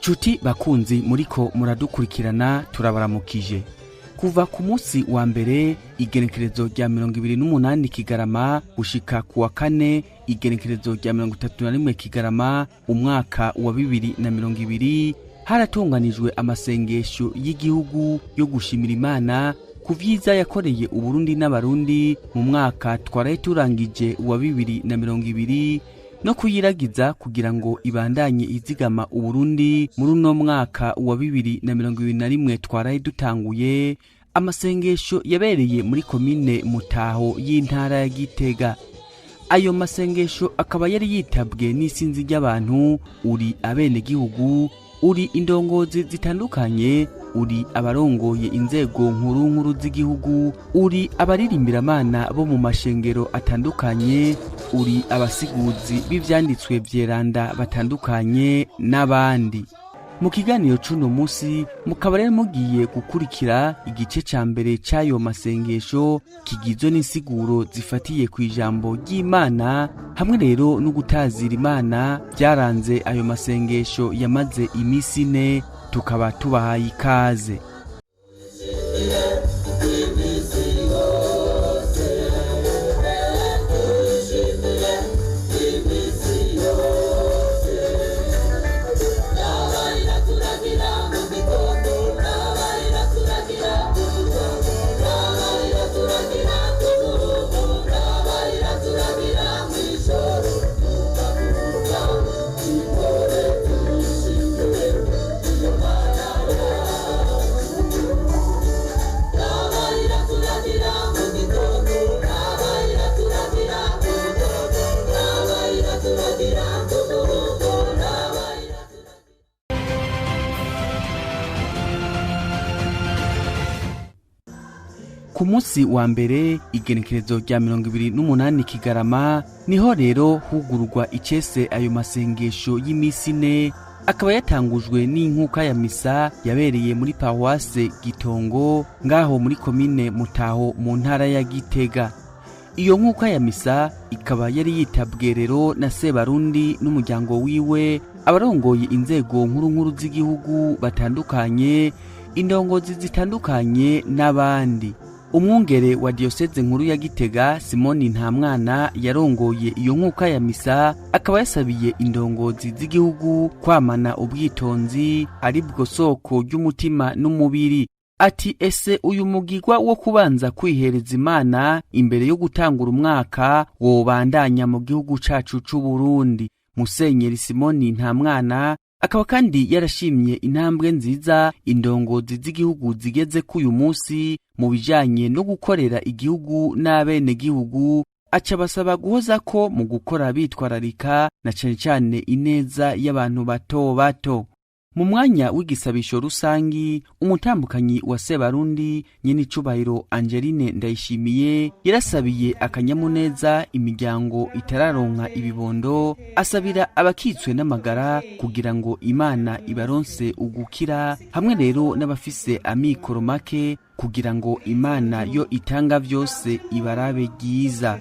Cuti bakunzi muriko muradukurikirana, turabaramukije. Kuva ku munsi wa mbere, igenekerezo rya 28 Kigarama, gushika ku wa kane, igenekerezo rya 31 Kigarama, umwaka wa 2020, haratunganijwe amasengesho y'igihugu yo gushimira Imana ku vyiza yakoreye Uburundi n'Abarundi mu mwaka twaraye turangije wa 2020, no kuyiragiza kugira ngo ibandanye izigama Uburundi muri uno mwaka wa 2021 twaraye dutanguye. Amasengesho yabereye muri komine Mutaho y'intara ya Gitega. Ayo masengesho akaba yari yitabwe n'isinzi ry'abantu, uri abenegihugu, uri indongozi zitandukanye, uri abarongoye inzego nkuru nkuru z'igihugu, uri abaririmbira bo mu mashengero atandukanye, uri abasiguzi b'ivyanditswe vyeranda batandukanye n'abandi. Mu kiganiro c'uno musi mukaba rero mugiye gukurikira igice ca mbere c'ayo masengesho, kigizwe n'insiguro zifatiye ku ijambo ry'Imana hamwe rero no gutazira Imana byaranze ayo masengesho yamaze imisi 4. Tukaba tubahaye ikaze. Ku munsi wa mbere, igenekerezo rya 28 Kigarama, niho rero hugururwa icese ayo masengesho y'imisi 4, akaba yatangujwe n'inkuka ya misa yabereye muri paruwase Gitongo, ngaho muri komine Mutaho mu ntara ya Gitega. Iyo nkuka ya misa ikaba yari yitabwe rero na Sebarundi n'umuryango wiwe, abarongoye inzego nkuru nkuru z'igihugu batandukanye, indongozi zitandukanye n'abandi. Umwungere wa diyoseze nkuru ya Gitega, Simoni Ntamwana, yarongoye iyo nkuka ya misa, akaba yasabiye indongozi z'igihugu kwamana ubwitonzi ari bwo soko ry'umutima n'umubiri. Ati: ese uyu mugigwa wo kubanza kwihereza Imana imbere yo gutangura umwaka wobandanya mu gihugu cacu c'u Burundi? Musenyeri Simoni Ntamwana akaba kandi yarashimye intambwe nziza indongozi z'igihugu zigeze k'uyu munsi mu bijanye no gukorera igihugu n'abenegihugu, aca basaba guhoza ko mu gukora bitwararika na cane cane ineza y'abantu bato bato. Mu mwanya w'igisabisho rusangi, umutambukanyi wa Sebarundi, nyenicubahiro Angeline Ndayishimiye, yarasabiye akanyamuneza imiryango itararonka ibibondo, asabira abakitswe n'amagara kugira ngo Imana ibaronse ugukira, hamwe rero n'abafise amikoro make kugira ngo Imana yo itanga vyose ibarabe ryiza.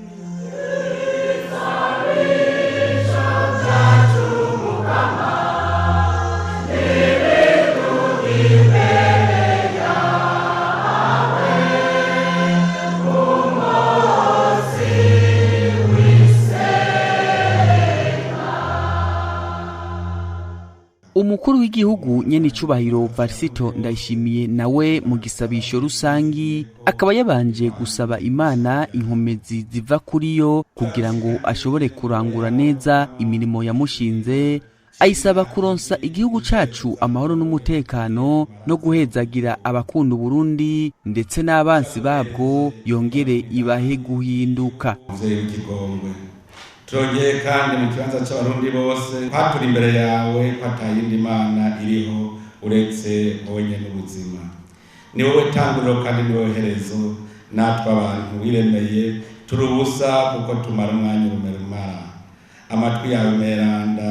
Umukuru w'igihugu nyenicubahiro Varisito Ndayishimiye nawe mu gisabisho rusangi akaba yabanje gusaba Imana inkomezi ziva kuri yo kugira ngo ashobore kurangura neza imirimo yamushinze, ayisaba kuronsa igihugu cacu amahoro n'umutekano no guhezagira abakunda Uburundi ndetse n'abansi babwo, yongere ibahe guhinduka. Turongeye kandi mu kibanza c'Abarundi bose kwatura imbere yawe ko atayindi Mana iriho uretse wowe nyene ubuzima. Ni wowe tanguriro kandi ni wowe herezo, natwe abantu wiremeye turi ubusa kuko tumara umwanya urumara. Amatwi yawe meranda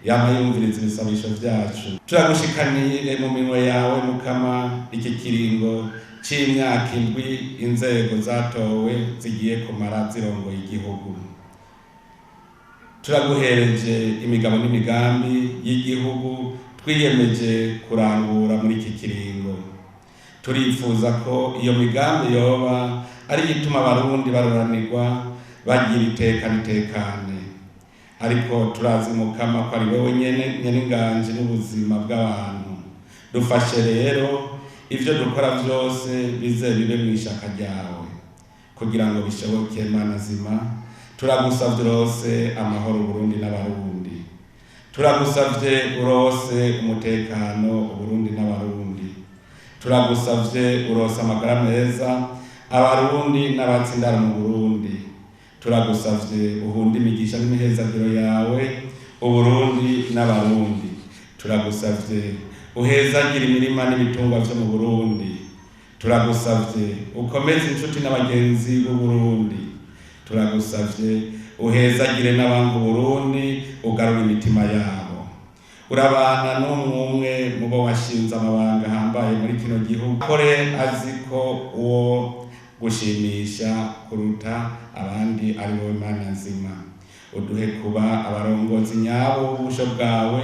yama yumviriza ibisabisho vyacu. Turagushikaniye mu minwe yawe Mukama iki kiringo c'imyaka 7 inzego zatowe zigiye kumara zirongoye igihugu. Turaguhereje imigabo n'imigambi y'igihugu, Twiyemeje kurangura muri iki kiringo. Turifuza ko iyo migambi yoba ari igituma Abarundi baruranirwa, bagira iteka ritekane. Ariko turazi, Mukama, ko ari wowe nyene nyene inganji n'ubuzima bw'abantu. Dufashe rero ivyo dukora vyose bize bibe mw'ishaka ryawe. Kugira ngo bishoboke, Mana nzima, turagusavye urose amahoro Uburundi n'Abarundi. Turagusavye urose umutekano Uburundi n'Abarundi. Turagusavye urose amagara meza Abarundi n'abatsindara mu Burundi. Turagusavye uhunde imigisha n'imihezagiro yawe Uburundi n'Abarundi. Turagusavye uhezagire imirima n'ibitungwa vyo mu Burundi. Turagusavye ukomeze inshuti n'abagenzi b'Uburundi. Turagusavye uhezagire n'abanga Uburundi, ugarura imitima yabo. Urabana n'umwe umwe mu bo washinze amabanga ahambaye muri kino gihugu, kore azi ko uwo gushimisha kuruta abandi ari wowe Mana nzima. Uduhe kuba abarongozi nyabo b'ubusho bwawe,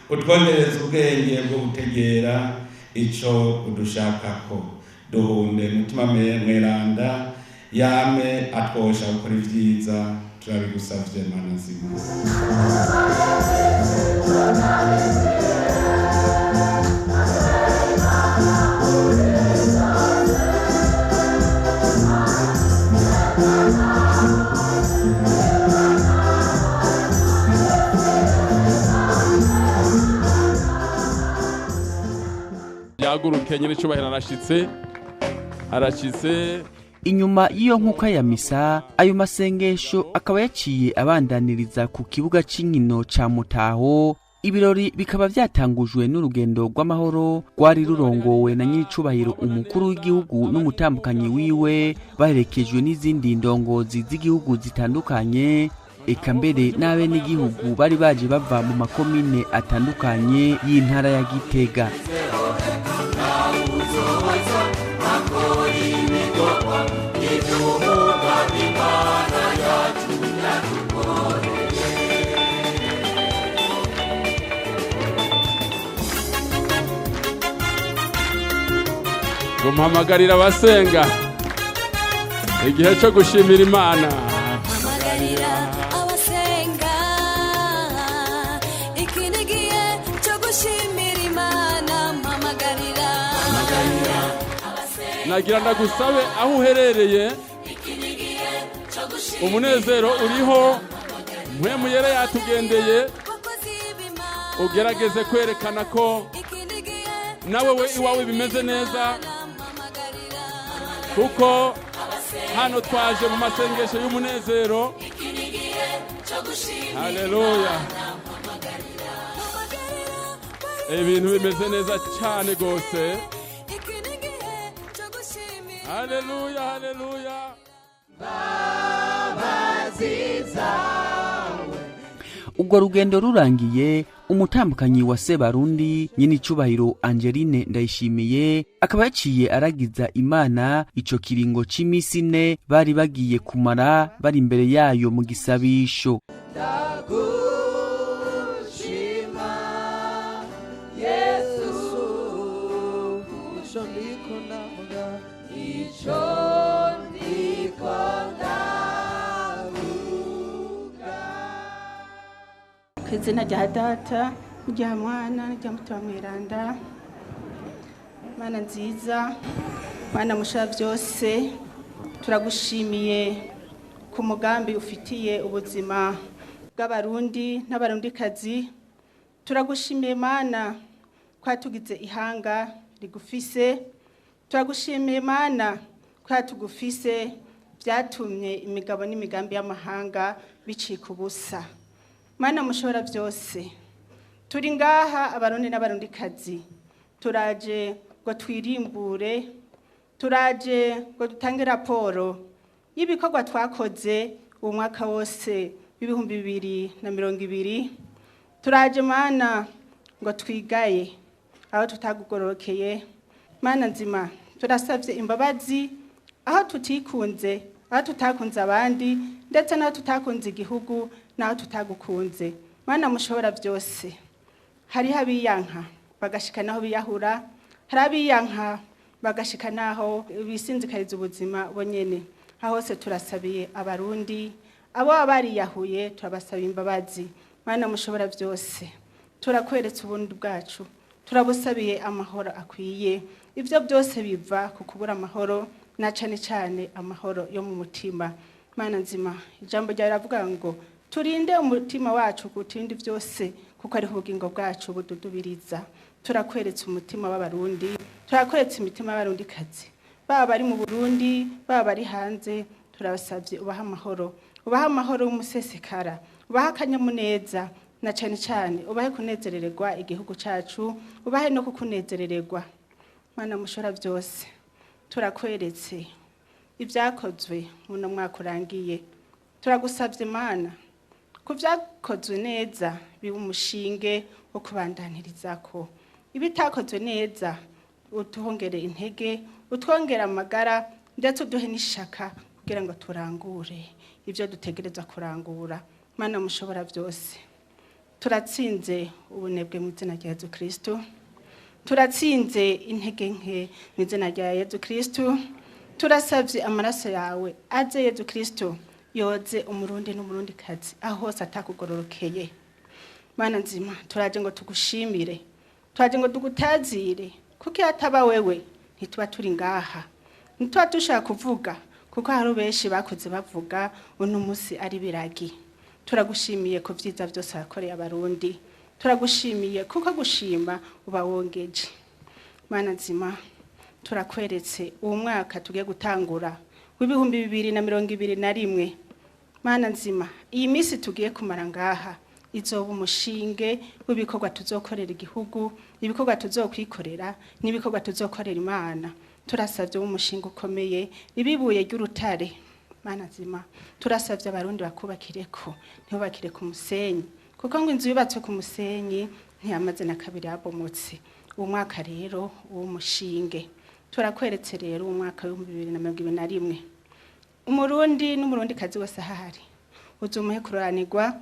utwongereze ubwenge bwo gutegera ico udushakako. Duhunde Mutima Mweranda yame atwosha gukora ivyiza. Turabigusavye, Mana nzima. Yaguruke nyine icubahiro, arashitse, arashitse. Inyuma y'iyo nkuka ya misa, ayo masengesho akaba yaciye abandaniriza ku kibuga c'inkino ca Mutaho. Ibirori bikaba vyatangujwe n'urugendo rw'amahoro rwari rurongowe na nyiricubahiro umukuru w'igihugu n'umutambukanyi wiwe, baherekejwe n'izindi ndongozi z'igihugu zitandukanye, eka mbere n'abenegihugu bari baje bava mu makomine atandukanye y'intara ya Gitega. Ngo mpamagarira abasenga, igihe cyo gushimira Imana. Hamagarira abasenga, iki ni igihe cyo gushimira Imana. Mpamagarira abasenga. Nagira ndagusabe, aho uherereye, Iki ni igihe cyo gushimira. umunezero uriho, Mpwemu Yera yatugendeye. Bakozi b'Imana. Ugerageze kwerekana ko Iki ni igihe nawe we iwawe bimeze neza, mpamagarira kuko hano twaje mu masengesho y'umunezero. Iki ni igihe cyo gushimira. Haleluya, ibintu bimeze neza cyane rwose. Iki ni igihe cyo gushimira. Haleluya, haleluya. Ubwo rugendo rurangiye, umutambukanyi wa Sebarundi, nyenicubahiro Angeline Ndayishimiye, akaba yaciye aragiza Imana ico kiringo c'imisi 4 bari bagiye kumara bari imbere yayo mu gisabisho. Ndagushima Yesu, ico ndiko ndavuga, ico ndiko ndavuga. Ku izina rya Data n'irya Mwana n'irya Mutima Mweranda. Mana nziza, Mana musha byose, turagushimiye ku mugambi ufitiye ubuzima bw'Abarundi n'Abarundikazi. Turagushimiye, Mana, ko tugize ihanga rigufise. Turagushimiye, Mana, ko tugufise byatumye imigabo n'imigambi y'amahanga bicika ubusa. Mana mushobora byose, turi ngaha Abarundi n'Abarundikazi, turaje ngo twirimbure, turaje ngo dutange raporo y'ibikorwa twakoze uwo mwaka wose w'2020. Turaje, Mana, ngo twigaye aho tutagugororokeye. Mana nzima, turasabye imbabazi aho tutikunze, aho tutakunze abandi, ndetse n'aho tutakunze igihugu, n'aho tutagukunze. Mana mushobora byose. Hariho abiyanka bagashika naho biyahura, hari abiyanka bagashika naho bisinzikariza ubuzima bonyene. Aho hose turasabiye Abarundi, abo bariyahuye turabasaba imbabazi. Mana mushobora byose, turakweretse ubundi bwacu, turabusabiye amahoro akwiye. Ibyo byose biva ku kubura amahoro, na cane cane amahoro yo mu mutima. Mana nzima, ijambo ryawe riravuga ngo turinde umutima wacu kutindi byose, kuko ariho ubugingo bwacu bududubiriza. Turakweretse umutima w'Abarundi, turakweretse imitima y'Abarundikazi, baba bari mu Burundi, baba bari hanze. Turabasabye ubahe amahoro, ubahe amahoro y'umusesekara, ubahe akanyamuneza, na cane cane ubahe kunezerererwa igihugu cacu, ubahe no kukunezerererwa. Mana mushora byose, turakweretse ibyakozwe muno mwaka urangiye. Turagusabye Mana ku byakozwe neza biba umushinge wo kubandanyirizako, ibitakozwe neza utuhongere intege, utwongere amagara, ndetse uduhe n'ishaka kugira ngo turangure ibyo dutegerezwa kurangura. Mana mushobora byose, turatsinze ubunebwe mu izina rya Yezu Kristo, turatsinze intege nke mu izina rya Yezu Kristo. Turasabye amaraso yawe aze Yezu Kristo yoze Umurundi n'Umurundikazi aho hose atakugororokeye. Mana nzima, turaje ngo tugushimire, turaje ngo tugutazire, kuko iyo ataba wewe ntituba turi ngaha, ntituba dushaka kuvuga, kuko hari benshi bakoze bavuga uno munsi ari biragi. Turagushimiye ku vyiza byose wakoreye Abarundi, turagushimiye kuko gushima uba wongeje. Mana nzima, turakweretse uwo mwaka tugiye gutangura w'2021. Mana nzima, iyi minsi tugiye kumara ngaha izoba umushinge w'ibikorwa tuzokorera igihugu, ibikorwa tuzokwikorera n'ibikorwa tuzokorera Imana. Turasabye umushinga ukomeye, ribibuye ry'urutare. Mana nzima, turasabye Abarundi bakubakireko, ntibubakire ku musenyi, kuko ngo inzu yubatswe ku musenyi ntiyamaze na kabiri yabomotse. Uwo mwaka rero uwo mushinge turakweretse rero uwo mwaka w'2021. Umurundi n'Umurundikazi wese ahari uzumuhe kuroranirwa,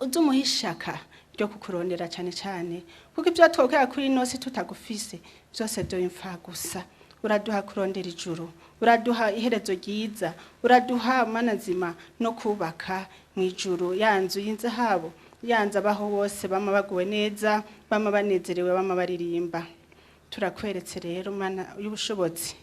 uzumuhe ishaka ryo kukurondera cane cane, kuko ibyo twokera kuri ino si tutagufise byose byo imfa gusa. Uraduha kurondera ijuru, uraduha iherezo ryiza, uraduha Mana nzima no kubaka mu ijuru ya nzu y'inzahabu, ya nzu abaho bose bama baguwe neza, bama banezerewe, bama baririmba. Turakweretse rero Mana y'ubushobozi,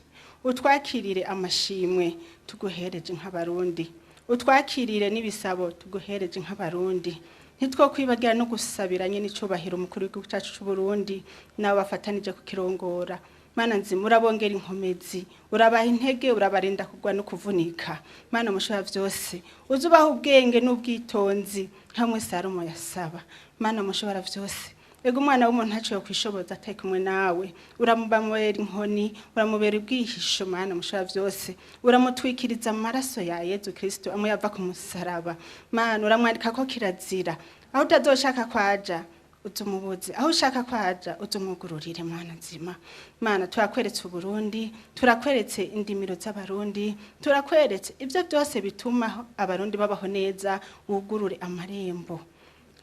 utwakirire amashimwe tuguhereje nk'Abarundi, utwakirire n'ibisabo tuguhereje nk'Abarundi. Ntitwokwibagira no gusabira nyene icubahiro umukuru w'igihugu cacu c'Uburundi nabo bafatanije kukirongora. Mana nzima, urabongera inkomezi, urabaha intege, urabarinda kugwa no kuvunika. Mana mushobora vyose, uzubaha ubwenge n'ubwitonzi hamwe Salomo yasaba. Mana mushobora vyose, ego umwana w'umuntu ntaco kwishoboza atari kumwe nawe. Uramubamubera inkoni, uramubera ubwihisho. Mana mushobora vyose, uramutwikiriza amaraso ya Yezu Kristo amwe yava ku musaraba. Mana, uramwandika ko kirazira, aho utazoshaka kwaja uzumubuze, aho ushaka kwaja uzumugururire. Mana nzima, Mana turakweretse Uburundi, turakweretse indimiro z'Abarundi, turakweretse ibyo byose bituma Abarundi babaho neza, wugurure amarembo.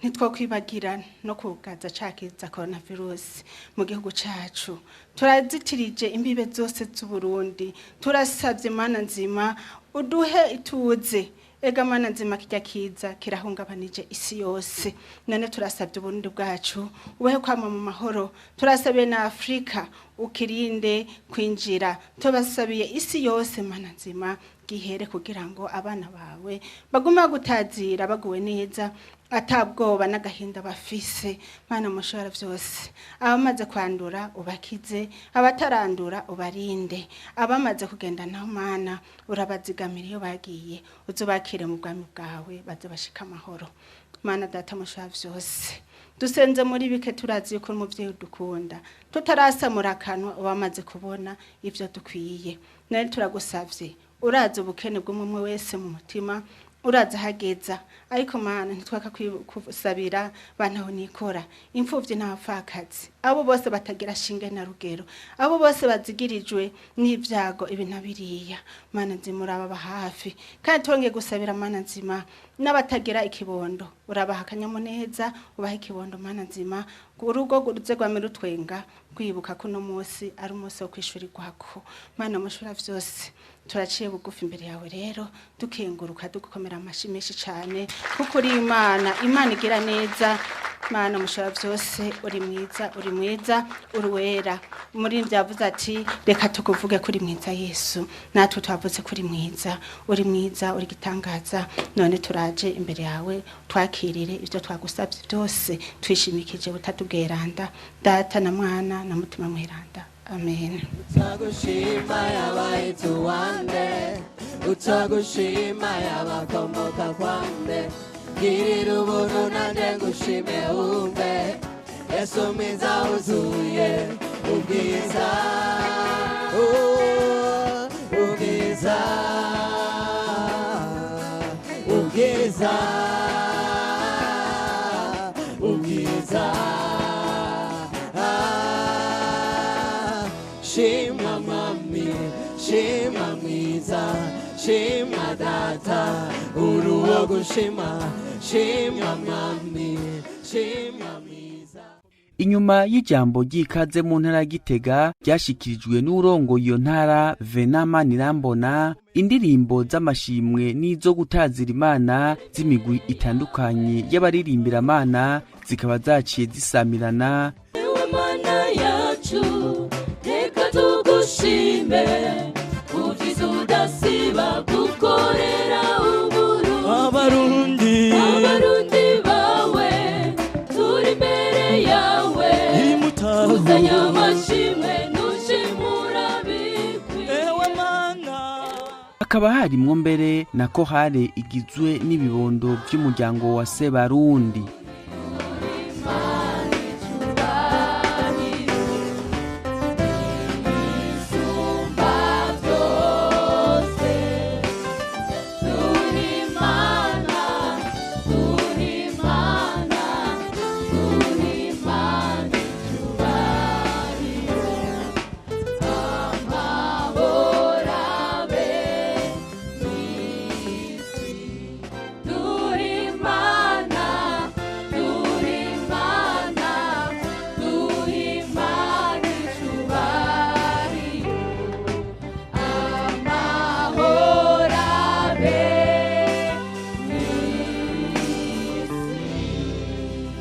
Ntitwokwibagira no kugaza cakiza coronavirus mu gihugu cacu. Turazitirije imbibe zose z'Uburundi, turasavye Mana nzima uduhe ituze. Ega Mana nzima, kirya kiza kirahungabanije isi yose, none turasabye Uburundi bwacu ubehe kwama mu mahoro. Turasabiye na Afrika ukirinde kwinjira, tubasabiye isi yose. Mana nzima, gihere kugira ngo abana bawe bagume bagutazira baguwe neza, atabwoba n'agahinda bafise. Mana mushobora vyose, abamaze kwandura ubakize, abatarandura ubarinde, abamaze kugenda naho Mana urabazigamira, iyo bagiye uzubakire mu bwami bwawe, baze bashika amahoro. Mana Data mushobora vyose, dusenze muri bike, turazi yuko umuvyeyi udukunda, tutarasamura akanwa wamaze kubona ivyo dukwiye. None turagusavye, urazi ubukene bw'umwe wese mu mutima, uraza hageza, ariko Mana ntitwaka kusabira bantaho nikora, imfuvyi n'abapfakazi. Abo bose batagira shinge na rugero, abo bose bazigirijwe n'ibyago ibi na biriya, Mana nzima urababa hafi. Kandi twongeye gusabira, Mana nzima, n'abatagira ikibondo, urabaha akanyamuneza, ubaha ikibondo, Mana nzima. Urugo ruze rwame rutwenga kwibuka ko uno munsi ari umunsi wo kwishurirwako. Mana mushura vyose, turaciye bugufi imbere yawe rero, dukenguruka, dugukomera amashi menshi cyane, kuko uri Imana, Imana igira neza. Mana mushora vyose, uri mwiza, uri mwiza, uri wera. Muri yavuze ati: "Reka tukuvuge kuri mwiza Yesu." Natwe twavuze kuri mwiza, uri mwiza, uri gitangaza. None turaje imbere yawe, twakirire ibyo twagusabye byose, twishimikije butatu bweranda, Data na Mwana na Mutima Mweranda. Amen. Utagushima yabaye tuwande, utagushima yabakomoka kwande. Girira ubuntu nanjye ngushime wumve, Yesu mwiza wuzuye ubwiza. Oh, ubwiza, ubwiza, ubwiza. Ah, shima mami, shima mwiza, shima data, uri uwo gushima. Shima mami, shima mwiza. Inyuma y'ijambo ry'ikaze mu ntara ya Gitega ryashikirijwe n'urongoye iyo ntara Venama Nirambona, indirimbo z'amashimwe n'izo gutazira Imana z'imigwi itandukanye y'abaririmbira zikaba zaciye zisamirana. Ewe Mana yacu, reka tugushime ubwiza udasiba gukorera Uburundi. Abarundi, Abarundi bawe turi imbere yawe, imutaho, uzanye amashimwe nushimura bikwiye. Ewe Mana. Hakaba harimwo mbere na chorale igizwe n'ibibondo vy'umuryango wa Sebarundi. Imana icubahiro isumba byose, turi Imana, turi Imana, turi Imana icubahiro, amahoro abe mw'isi. Turi Imana, turi Imana, turi Imana icubahiro, amahoro abe mw'isi.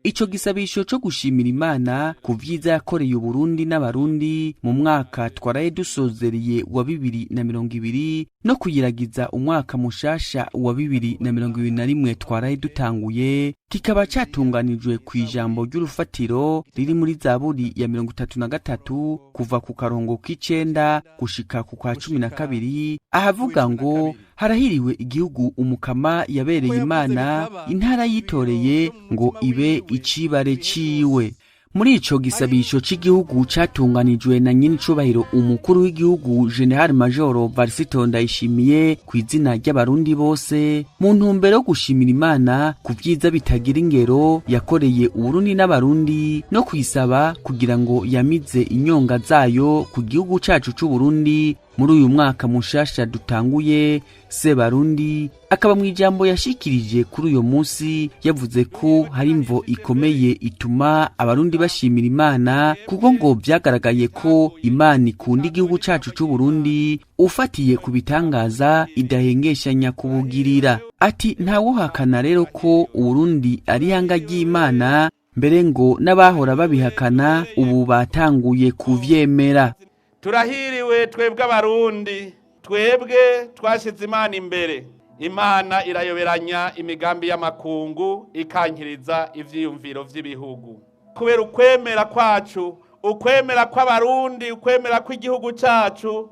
Ico gisabisho co gushimira Imana ku vyiza yakoreye Uburundi n'Abarundi mu mwaka twaraye dusozereye wa 2020, no kuyiragiza umwaka mushasha wa 2021 twaraye dutanguye, kikaba catunganijwe ku ijambo ry'urufatiro riri muri Zaburi ya 33, kuva ku karongo k'icenda gushika ku kwa 12, ahavuga ngo: "Harahiriwe igihugu Umukama yabereye Imana, intara yitoreye ngo ibe icibare ciwe." Muri ico gisabisho c'igihugu catunganijwe na nyenicubahiro umukuru w'igihugu General Major Varisito Ndayishimiye ku izina ry'Abarundi bose, mu ntumbero yo gushimira Imana ku vyiza bitagira ingero yakoreye Uburundi n'Abarundi, no kuyisaba kugira ngo yamize inyonga zayo ku gihugu cacu c'Uburundi muri uyu mwaka mushasha dutanguye, Sebarundi akaba mu ijambo yashikirije kuri uyu munsi yavuze ko hari imvo ikomeye ituma Abarundi bashimira Imana, kuko ngo vyagaragaye ko Imana ikunda igihugu cacu c'Uburundi ufatiye ku bitangaza idahengeshanya kubugirira. Ati: "Ntawuhakana rero ko Uburundi ari ihanga ry'Imana, mbere ngo n'abahora babihakana ubu batanguye kuvyemera." Turahiriwe twebwe Abarundi, twebwe twashyize Imana imbere. Imana irayoberanya imigambi y'amakungu, ikankiriza ivyiyumviro vy'ibihugu, kubera ukwemera kwacu, ukwemera kw'Abarundi, ukwemera kw'igihugu cacu.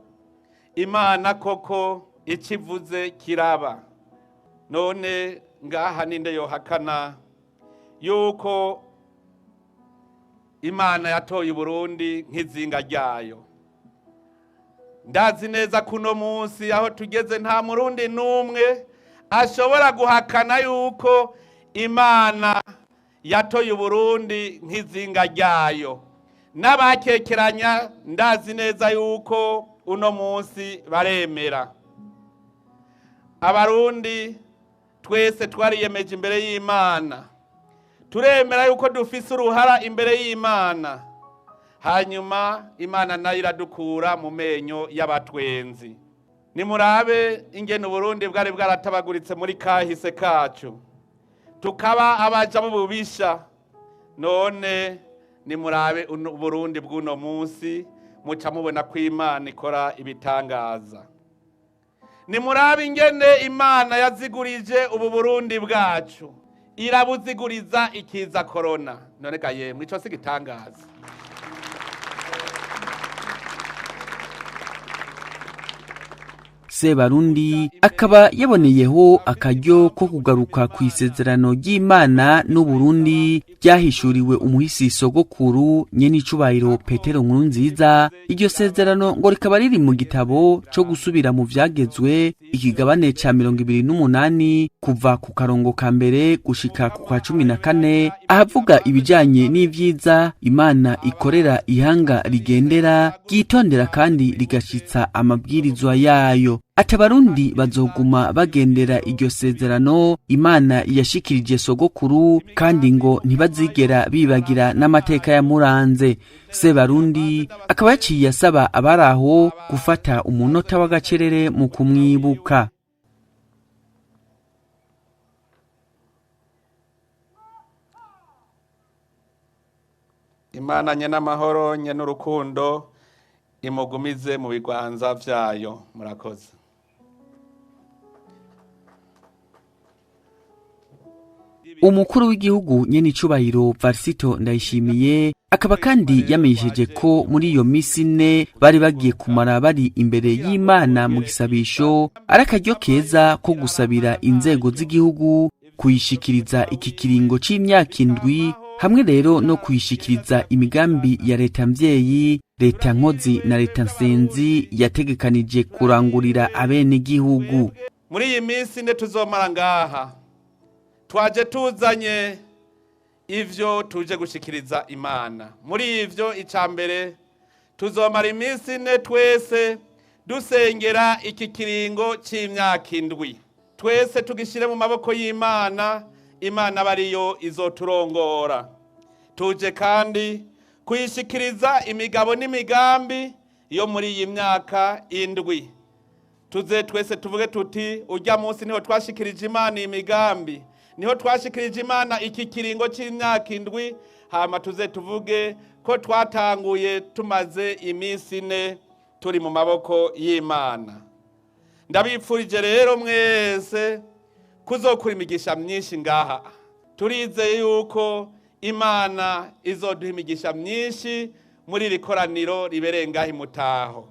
Imana koko ikivuze kiraba. None ngaha ninde yohakana yuko Imana yatoye Uburundi nk'izinga ryayo? Ndazi neza ko uno munsi aho tugeze nta Murundi n'umwe ashobora guhakana yuko Imana Yatoye Uburundi nk'izinga ryayo. N'abakekeranya ndazi neza yuko uno munsi baremera. Abarundi twese twariyemeje imbere y'Imana, turemera yuko dufise uruhara imbere y'Imana, hanyuma Imana nayo iradukura mu menyo y'abatwenzi. Nimurabe ingene Uburundi bwari bwaratabaguritse muri kahise kacu, tukaba abaja b'ububisha. None nimurabe Uburundi bw'uno munsi, muca mubona ko Imana ikora ibitangaza. Nimurabe ingene Imana yazigurije ubu Burundi bwacu, irabuziguriza ikiza korona. None ga yemwe, ico si igitangaza? Sebarundi akaba yaboneyeho akaryo ko kugaruka ku isezerano ry'Imana n'Uburundi ryahishuriwe umuhisi sogokuru nyenicubahiro Petero Nkurunziza. Iryo sezerano ngo rikaba riri mu gitabo co gusubira mu vyagezwe, ikigabane ca 28, kuva ku karongo ka mbere gushika ku kwa 14, ahavuga ibijanye n'ivyiza Imana ikorera ihanga rigendera, ryitondera kandi rigashitsa amabwirizwa yayo. Ati Abarundi bazoguma bagendera iryo sezerano Imana yashikirije sogokuru, kandi ngo ntibazigera bibagira n'amateka yamuranze. Sebarundi akaba yaciye asaba abari aho gufata umunota w'agacerere mu kumwibuka. Imana nye n'amahoro nye n'urukundo imugumize mu biganza vyayo. Murakoze. Umukuru w'igihugu nyenicubahiro Varisito Ndayishimiye akaba kandi yamenyesheje ko muri iyo misi 4 bari bagiye kumara bari imbere y'Imana mu gisabisho, ari akaryo keza ko gusabira inzego z'igihugu kuyishikiriza iki kiringo c'imyaka 7, hamwe rero no kuyishikiriza imigambi ya leta mvyeyi, leta nkozi na leta nsenzi yategekanije kurangurira abenegihugu. Muri iyi minsi 4 tuzomara ngaha, twaje tuzanye ivyo tuje gushikiriza Imana. Muri ivyo, ica mbere, tuzomara iminsi 4 twese dusengera iki kiringo c'imyaka 7, twese tugishire mu maboko y'Imana. Imana aba ariyo izoturongora. Tuje kandi kuyishikiriza imigabo n'imigambi yo muri iyi myaka 7. Tuze twese tuvuge tuti urya munsi niho twashikirije Imana imigambi, niho twashikirije Imana iki kiringo c'imyaka 7. Hama tuze tuvuge ko twatanguye tumaze iminsi 4 turi mu maboko y'Imana. Ndabipfurije rero mwese kuzokura imigisha myinshi ngaha. Turizeye yuko Imana izoduha imigisha myinshi muri iri koraniro ribereye ngaha imutaho.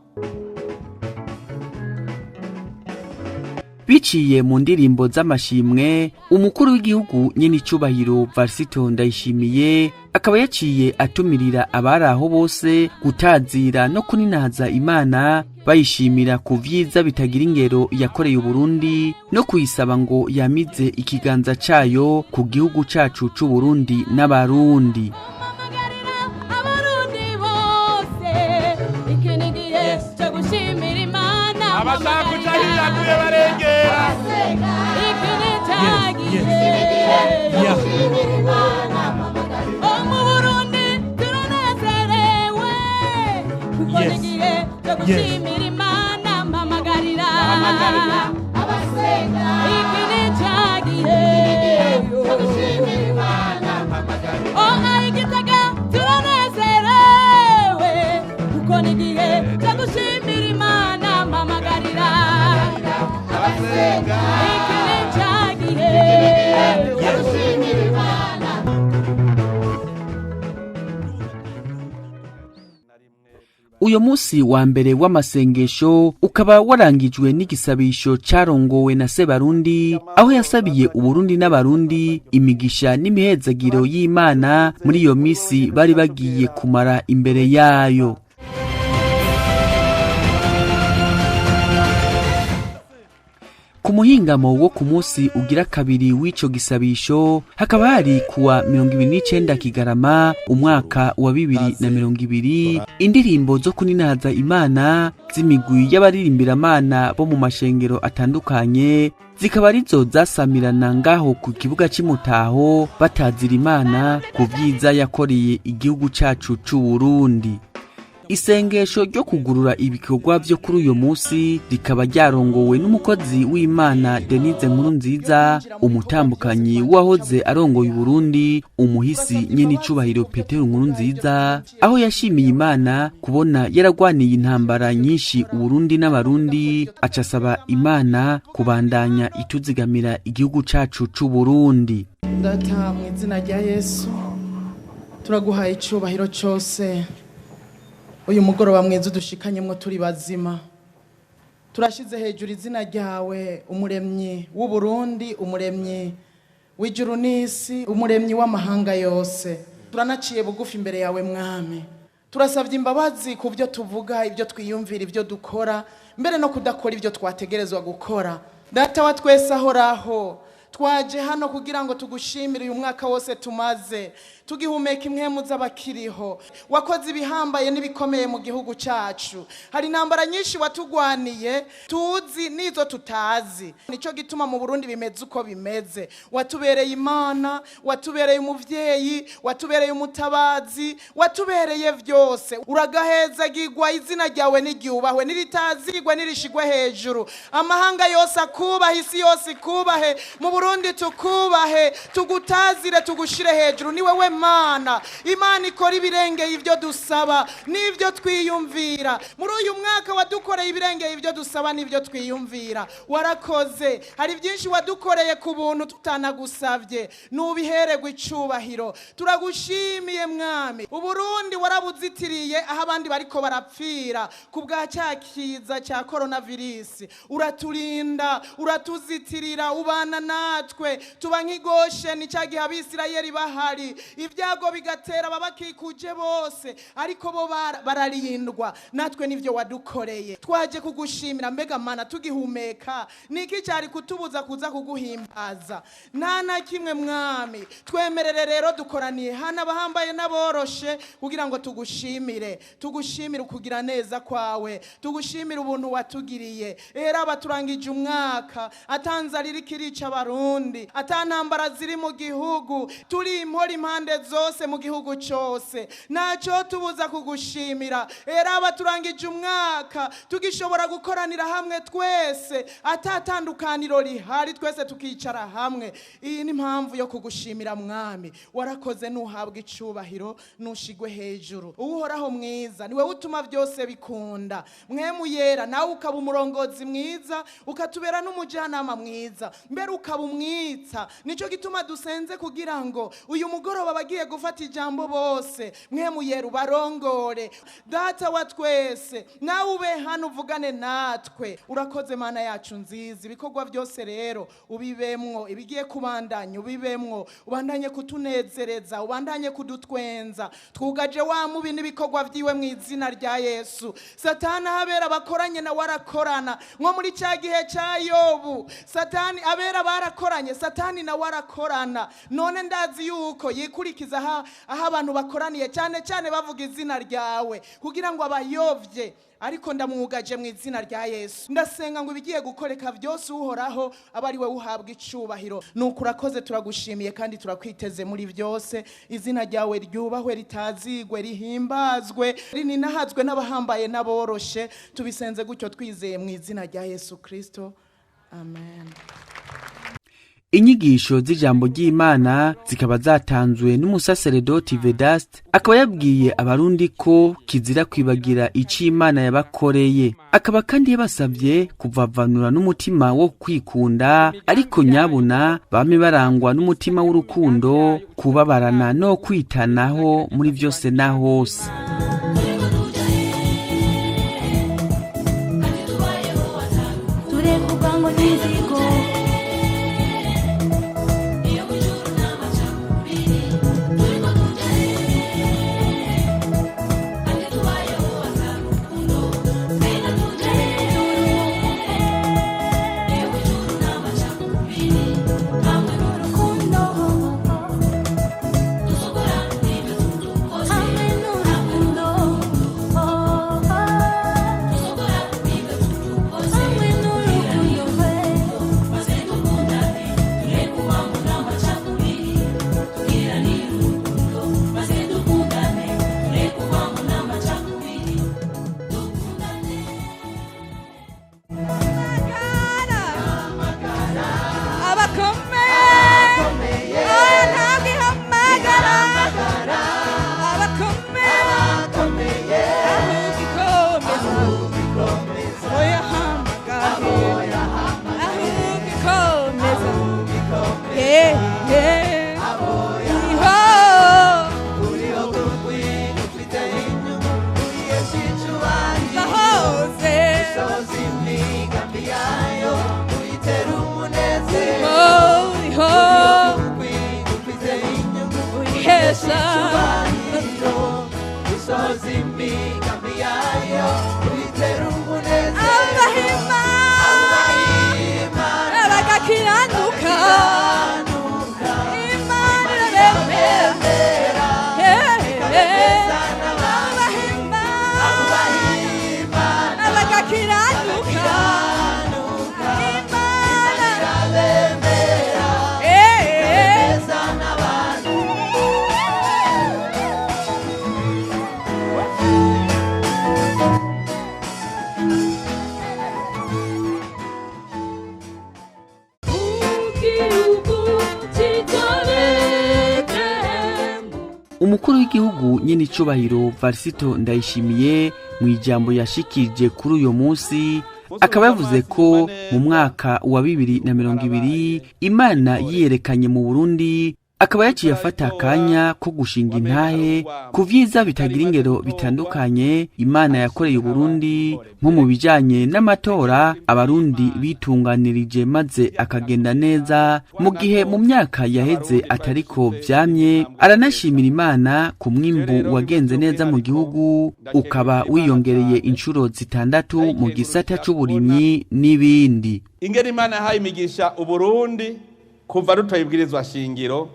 Biciye mu ndirimbo z'amashimwe, umukuru w'igihugu nyenicubahiro Varisito Ndayishimiye akaba yaciye atumirira abari aho bose gutazira no kuninaza Imana, bayishimira ku vyiza bitagira ingero yakoreye Uburundi, no kuyisaba ngo yamize ikiganza cayo ku gihugu cacu c'Uburundi n'Abarundi. Abarundi bose, iki ni igihe cyo gushimira Imana. Abashaka kuja hiyaguye barengera. Iki ni cya gihe. Oh, mu Burundi turanezerewe, kuko ni igihe cyo gushimira Imana. Mpamagarira iki ni cya gihe. Oh, Igitega turanezerewe, kuko ni igihe cyo gushimira Imana. Mpamagarira iki ni cya gihe. Uyo musi wa mbere w'amasengesho ukaba warangijwe n'igisabisho carongowe na Sebarundi, aho yasabiye Uburundi n'Abarundi imigisha n'imihezagiro y'Imana muri iyo misi bari bagiye kumara imbere yayo. Ku Ku muhingamo wo ku munsi ugira kabiri w'ico gisabisho, hakaba hari kuwa 29 Kigarama umwaka wa 2020, indirimbo zo kuninaza Imana z'imigwi y'abaririmbiramana bo mu mashengero atandukanye zikaba arizo zasamirana ngaho ku kibuga c'Imutaho, batazira Imana ku vyiza yakoreye igihugu cacu c'u Burundi. Isengesho ryo kugurura ibikorwa vyo kuri uyu munsi rikaba ryarongowe n'umukozi w'Imana Denise Nkurunziza, umutambukanyi wahoze arongoye Burundi, umuhisi nyene icubahiro Petero Nkurunziza, aho yashimiye Imana kubona yaragwaniye intambara nyinshi Uburundi n'Abarundi, acasaba Imana kubandanya ituzigamira igihugu cacu c'u Burundi. Data, mu izina rya Yesu, turaguhaye icubahiro cyose. Uyu mugoroba mwiza udushikanyemwo turi bazima, turashize hejuru izina ryawe, umuremyi w'Uburundi, umuremyi w'ijuru n'isi, umuremyi w'amahanga yose. Turanaciye bugufi imbere yawe, Mwami. Turasabye imbabazi ku byo tuvuga, ibyo twiyumvira, ibyo dukora, mbere no kudakora ibyo twategerezwa gukora. Data wa twese ahoraho, twaje hano kugira ngo tugushimire uyu mwaka wose tumaze tugihumeka impwemu z'abakiriho. Wakoze ibihambaye n'ibikomeye mu gihugu cyacu. Hari intambara nyinshi watugwaniye, tuzi n'izo tutazi. Nicyo gituma mu Burundi bimeze uko bimeze. Watubereye Imana, watubereye umuvyeyi, watubereye umutabazi, watubereye vyose. Uragahezagirwa, izina ryawe niryubahwe, niritazigwe, nirishigwe hejuru. Amahanga yose akubahe, isi yose ikubahe, mu Burundi tukubahe, tugutazire, tugushire hejuru. Ni wewe Mana, Imana ikora ibirengeye ibyo dusaba n'ibyo twiyumvira. Muri uyu mwaka wadukoreye ibirengeye ibyo dusaba n'ibyo twiyumvira. Warakoze, hari byinshi wadukoreye ku buntu tutanagusabye, nubihererwe icubahiro. Turagushimiye, Mwami. Uburundi warabuzitiriye aho abandi bariko barapfira ku bwa cya kiza cya coronavirus. Uraturinda, uratuzitirira, ubana natwe, tuba nk'igosheni cya gihe Abisirayeli bahari, ibyago bigatera ababakikuje bose, ariko bo bararindwa. Natwe nivyo wadukoreye, twaje kugushimira. Mbega Mana, tugihumeka, niki cyari kutubuza kuza kuguhimbaza? Nta na kimwe, Mwami. Twemerere rero, dukoraniye hano, abahambaye n'aboroshe, kugira ngo tugushimire, tugushimire ukugira neza kwawe, tugushimire ubuntu watugiriye. Era abaturangije umwaka atanzara iriko irica Abarundi, atantambara ziri mu gihugu, turi impora impande zose mu gihugu cyose, ntacyo tubuza kugushimira. Era abaturangije umwaka tugishobora gukoranira hamwe twese, atatandukaniro rihari, twese tukicara hamwe. Iyi ni impamvu yo kugushimira, Mwami. Warakoze, nuhabwa icubahiro, nushigwe hejuru. Uhoraho mwiza, niwe utuma byose bikunda. Mwemu Yera, nawe ukaba umurongozi mwiza, ukatubera n'umujyanama mwiza, mbere ukaba umwitsa. Nicyo gituma dusenze kugira ngo uyu mugoroba abagiye gufata ijambo bose, Mwemu Yera ubarongore. Data wa twese, nawe ube hano uvugane natwe. Urakoze, Mana yacu nziza. Ibikorwa byose rero ubibemwo, ibigiye kubandanya ubibemwo, ubandanye kutunezereza, ubandanye kudutwenza. Twugaje wa mubi n'ibikorwa byiwe mu izina rya Yesu. Satani ahabera bakoranye nawe arakorana, nko muri cya gihe cya Yobu, Satani abera barakoranye, Satani nawe arakorana. None ndazi yuko yikurikiza aho abantu bakoraniye, cyane cyane bavuga izina ryawe, kugira ngo abayovye, ariko ndamwugaje mu izina rya Yesu. Ndasenga ngo ibigiye gukoreka byose, Uhoraho, aba ari we uhabwa icubahiro. Nuko urakoze, turagushimiye kandi turakwiteze muri byose. Izina ryawe ryubahwe, ritazigwe, rihimbazwe, rininahazwe n'abahambaye n'aboroshe. Tubisenze gutyo twizeye mu izina rya Yesu Kristo, amen. Inyigisho z'ijambo ry'Imana zikaba zatanzwe n'umusaseredoti Vedaste, akaba yabwiye Abarundi ko kizira kwibagira ico Imana yabakoreye, akaba kandi yabasavye kuvavanura n'umutima wo kwikunda, ariko nyabuna bame barangwa n'umutima w'urukundo, kubabarana no kwitanaho muri vyose na hose. Turekugwa ngo n'inzigo. Imigambi yayo uyitera umunezero. Abahimana bagakiranuka, Imana irabemera, abahimana bagakiranuka, Imana irabemera, ikabemeza n'abantu. Umukuru w'igihugu nyene icubahiro Varisito Ndayishimiye, mu ijambo yashikirije kuri uyo munsi, akaba yavuze ko mu mwaka wa 2020 Imana yiyerekanye mu Burundi, akaba yaciye afata akanya ko gushinga intahe ku vyiza bitagira ingero bitandukanye Imana yakoreye Uburundi, nko mu bijanye n'amatora Abarundi bitunganirije maze akagenda neza, mu gihe mu myaka yaheze atariko vyamye. Aranashimira Imana ku mwimbu wagenze neza mu gihugu, ukaba wiyongereye inshuro 6 mu gisata c'uburimyi n'ibindi. Ingene Imana yahaye imigisha Uburundi kuva rutoye ibwirizwa shingiro,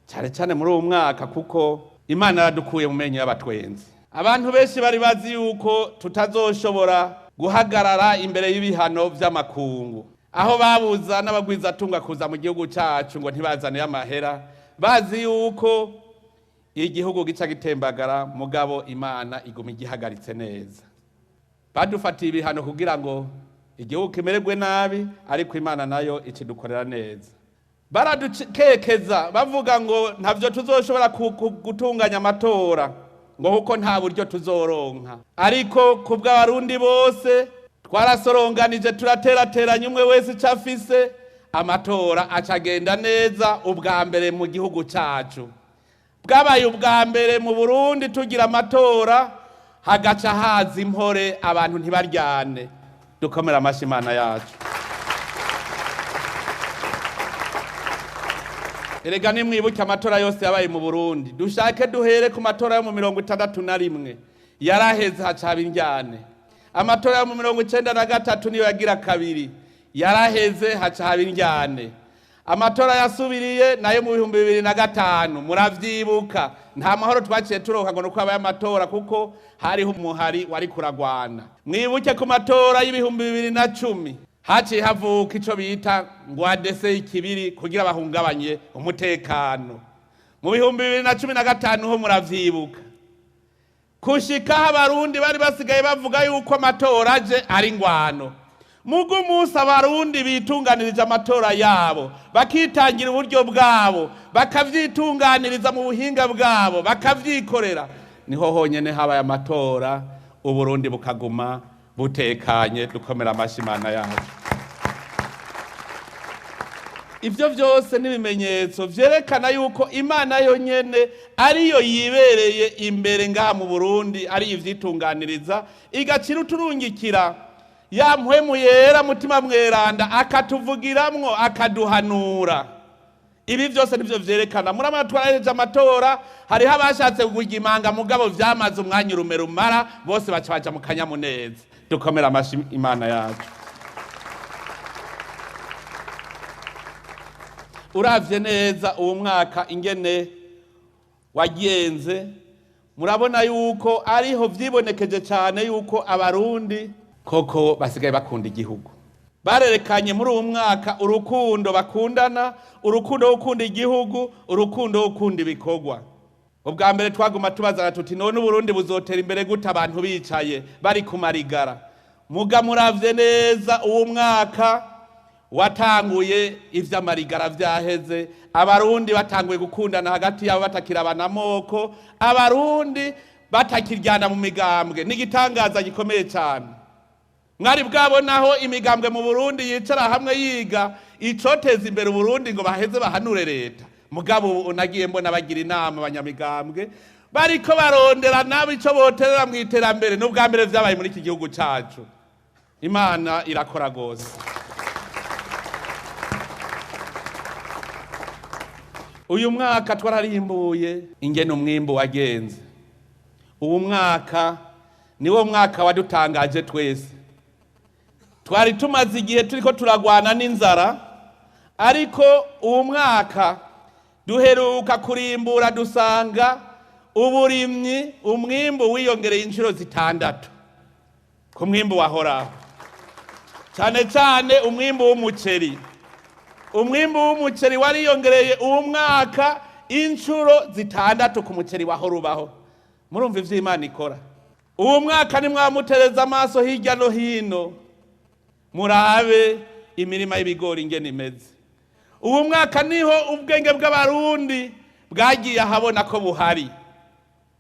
cyane cyane muri uwo mwaka, kuko Imana yaradukuye mu menyo y'abatwenzi. Abantu benshi bari bazi yuko tutazoshobora guhagarara imbere y'ibihano vy'amakungu, aho babuza n'abagwizatunga kuza mu gihugu cacu ngo ntibazane amahera, bazi yuko igihugu gica gitembagara, mugabo Imana iguma igihagaritse neza. Badufatiye ibihano kugira ngo igihugu kimererwe nabi, ariko Imana nayo ikidukorera neza. Baradukekeza bavuga ngo ntavyo tuzoshobora gutunganya amatora, ngo kuko nta buryo tuzoronka, ariko kubw'Abarundi bose twarasoronganije, turaterateranya umwe wese ico afise, amatora acagenda neza. Ubwa mbere mu gihugu cacu, bwabaye ubwa mbere mu Burundi tugira amatora hagaca haza impore, abantu ntibaryane. Dukomera amashi Imana yacu. Erega nimwibuke amatora yose yabaye mu Burundi, dushake duhere ku matora yo mu 61 yaraheze hacaba indyane. Amatora yo mu 93 niyo yagira kabiri, yaraheze hacaba indyane. Amatora yasubiriye nayo mu 2005, muravyibuka, nta mahoro twaciye turonka ngo nuko habaye amatora, kuko hariho umuhari wari kuragwana. Mwibuke ku matora y'2010 haciye havuka ico bita ngo adese ikibiri kugira bahungabanye umutekano. Mu 2015 ho muravyibuka, kushika Abarundi bari basigaye bavuga yuko amatora aje ari ingwano. Mugu umunsi Abarundi bitunganirije amatora yabo, bakitangira uburyo bwabo, bakavyitunganiriza mu buhinga bwabo, bakavyikorera, niho honyene habaye amatora Uburundi bukaguma butekanye. Dukomera amashi Imana yacu. Ivyo vyose n'ibimenyetso vyerekana yuko Imana yonyene ariyo yibereye imbere ngaha mu Burundi, ari ivyitunganiriza, igacira uturungikira ya mpwemu yera, Mutima Mweranda, akatuvugiramwo, akaduhanura. Ibi vyose nivyo vyerekana. Muramana twarahejeje amatora, hariho abashatse kugirya imanga, mugabo vyamaze umwanya urume rumara, bose baca baja mu kanyamuneza. Dukomera amashi Imana yacu. Uravye neza uwo mwaka ingene wagenze, murabona yuko ariho vyibonekeje cane yuko Abarundi koko basigaye bakunda igihugu. Barerekanye muri uwo mwaka urukundo bakundana, urukundo gukunda igihugu, urukundo gukunda ibikorwa. Ubwa mbere twaguma tubazana tuti none Uburundi buzotera imbere gute abantu bicaye bari kumarigara? Muga muravye neza uwo mwaka watanguye ivy'amarigara vyaheze, Abarundi batanguye gukundana hagati yabo, batakirabana amoko, Abarundi batakiryana mu migambwe. N'igitangaza gikomeye cyane. Mwari bwabonaho imigambwe mu Burundi yicara hamwe yiga icoteza imbere Uburundi ngo baheze bahanure leta? Mugabo unagiye mbona bagira inama abanyamigambwe, bariko barondera nabo ico boterera mu iterambere. N'ubwa mbere vyabaye muri iki gihugu cacu. Imana irakora gose. Uyu mwaka twararimbuye ingene umwimbu wagenze. Uwu mwaka niwo mwaka wadutangaje twese. Twari tumaze igihe turiko turagwana n'inzara, ariko uwu mwaka duheruka kurimbura dusanga uburimyi umwimbu wiyongereye inshuro 6 ku mwimbu wahoraho, cyane cyane umwimbu w'umuceri. Umwimbu w'umuceri wariyongereye uwu mwaka inshuro 6 ku muceri wahora ubaho. Murumva ivyo Imana ikora. Uwu mwaka nimwamutereza amaso hirya no hino, murabe imirima y'ibigori ingene imeze. Uwu mwaka niho ubwenge bw'abarundi bwagiye ahabona ko buhari.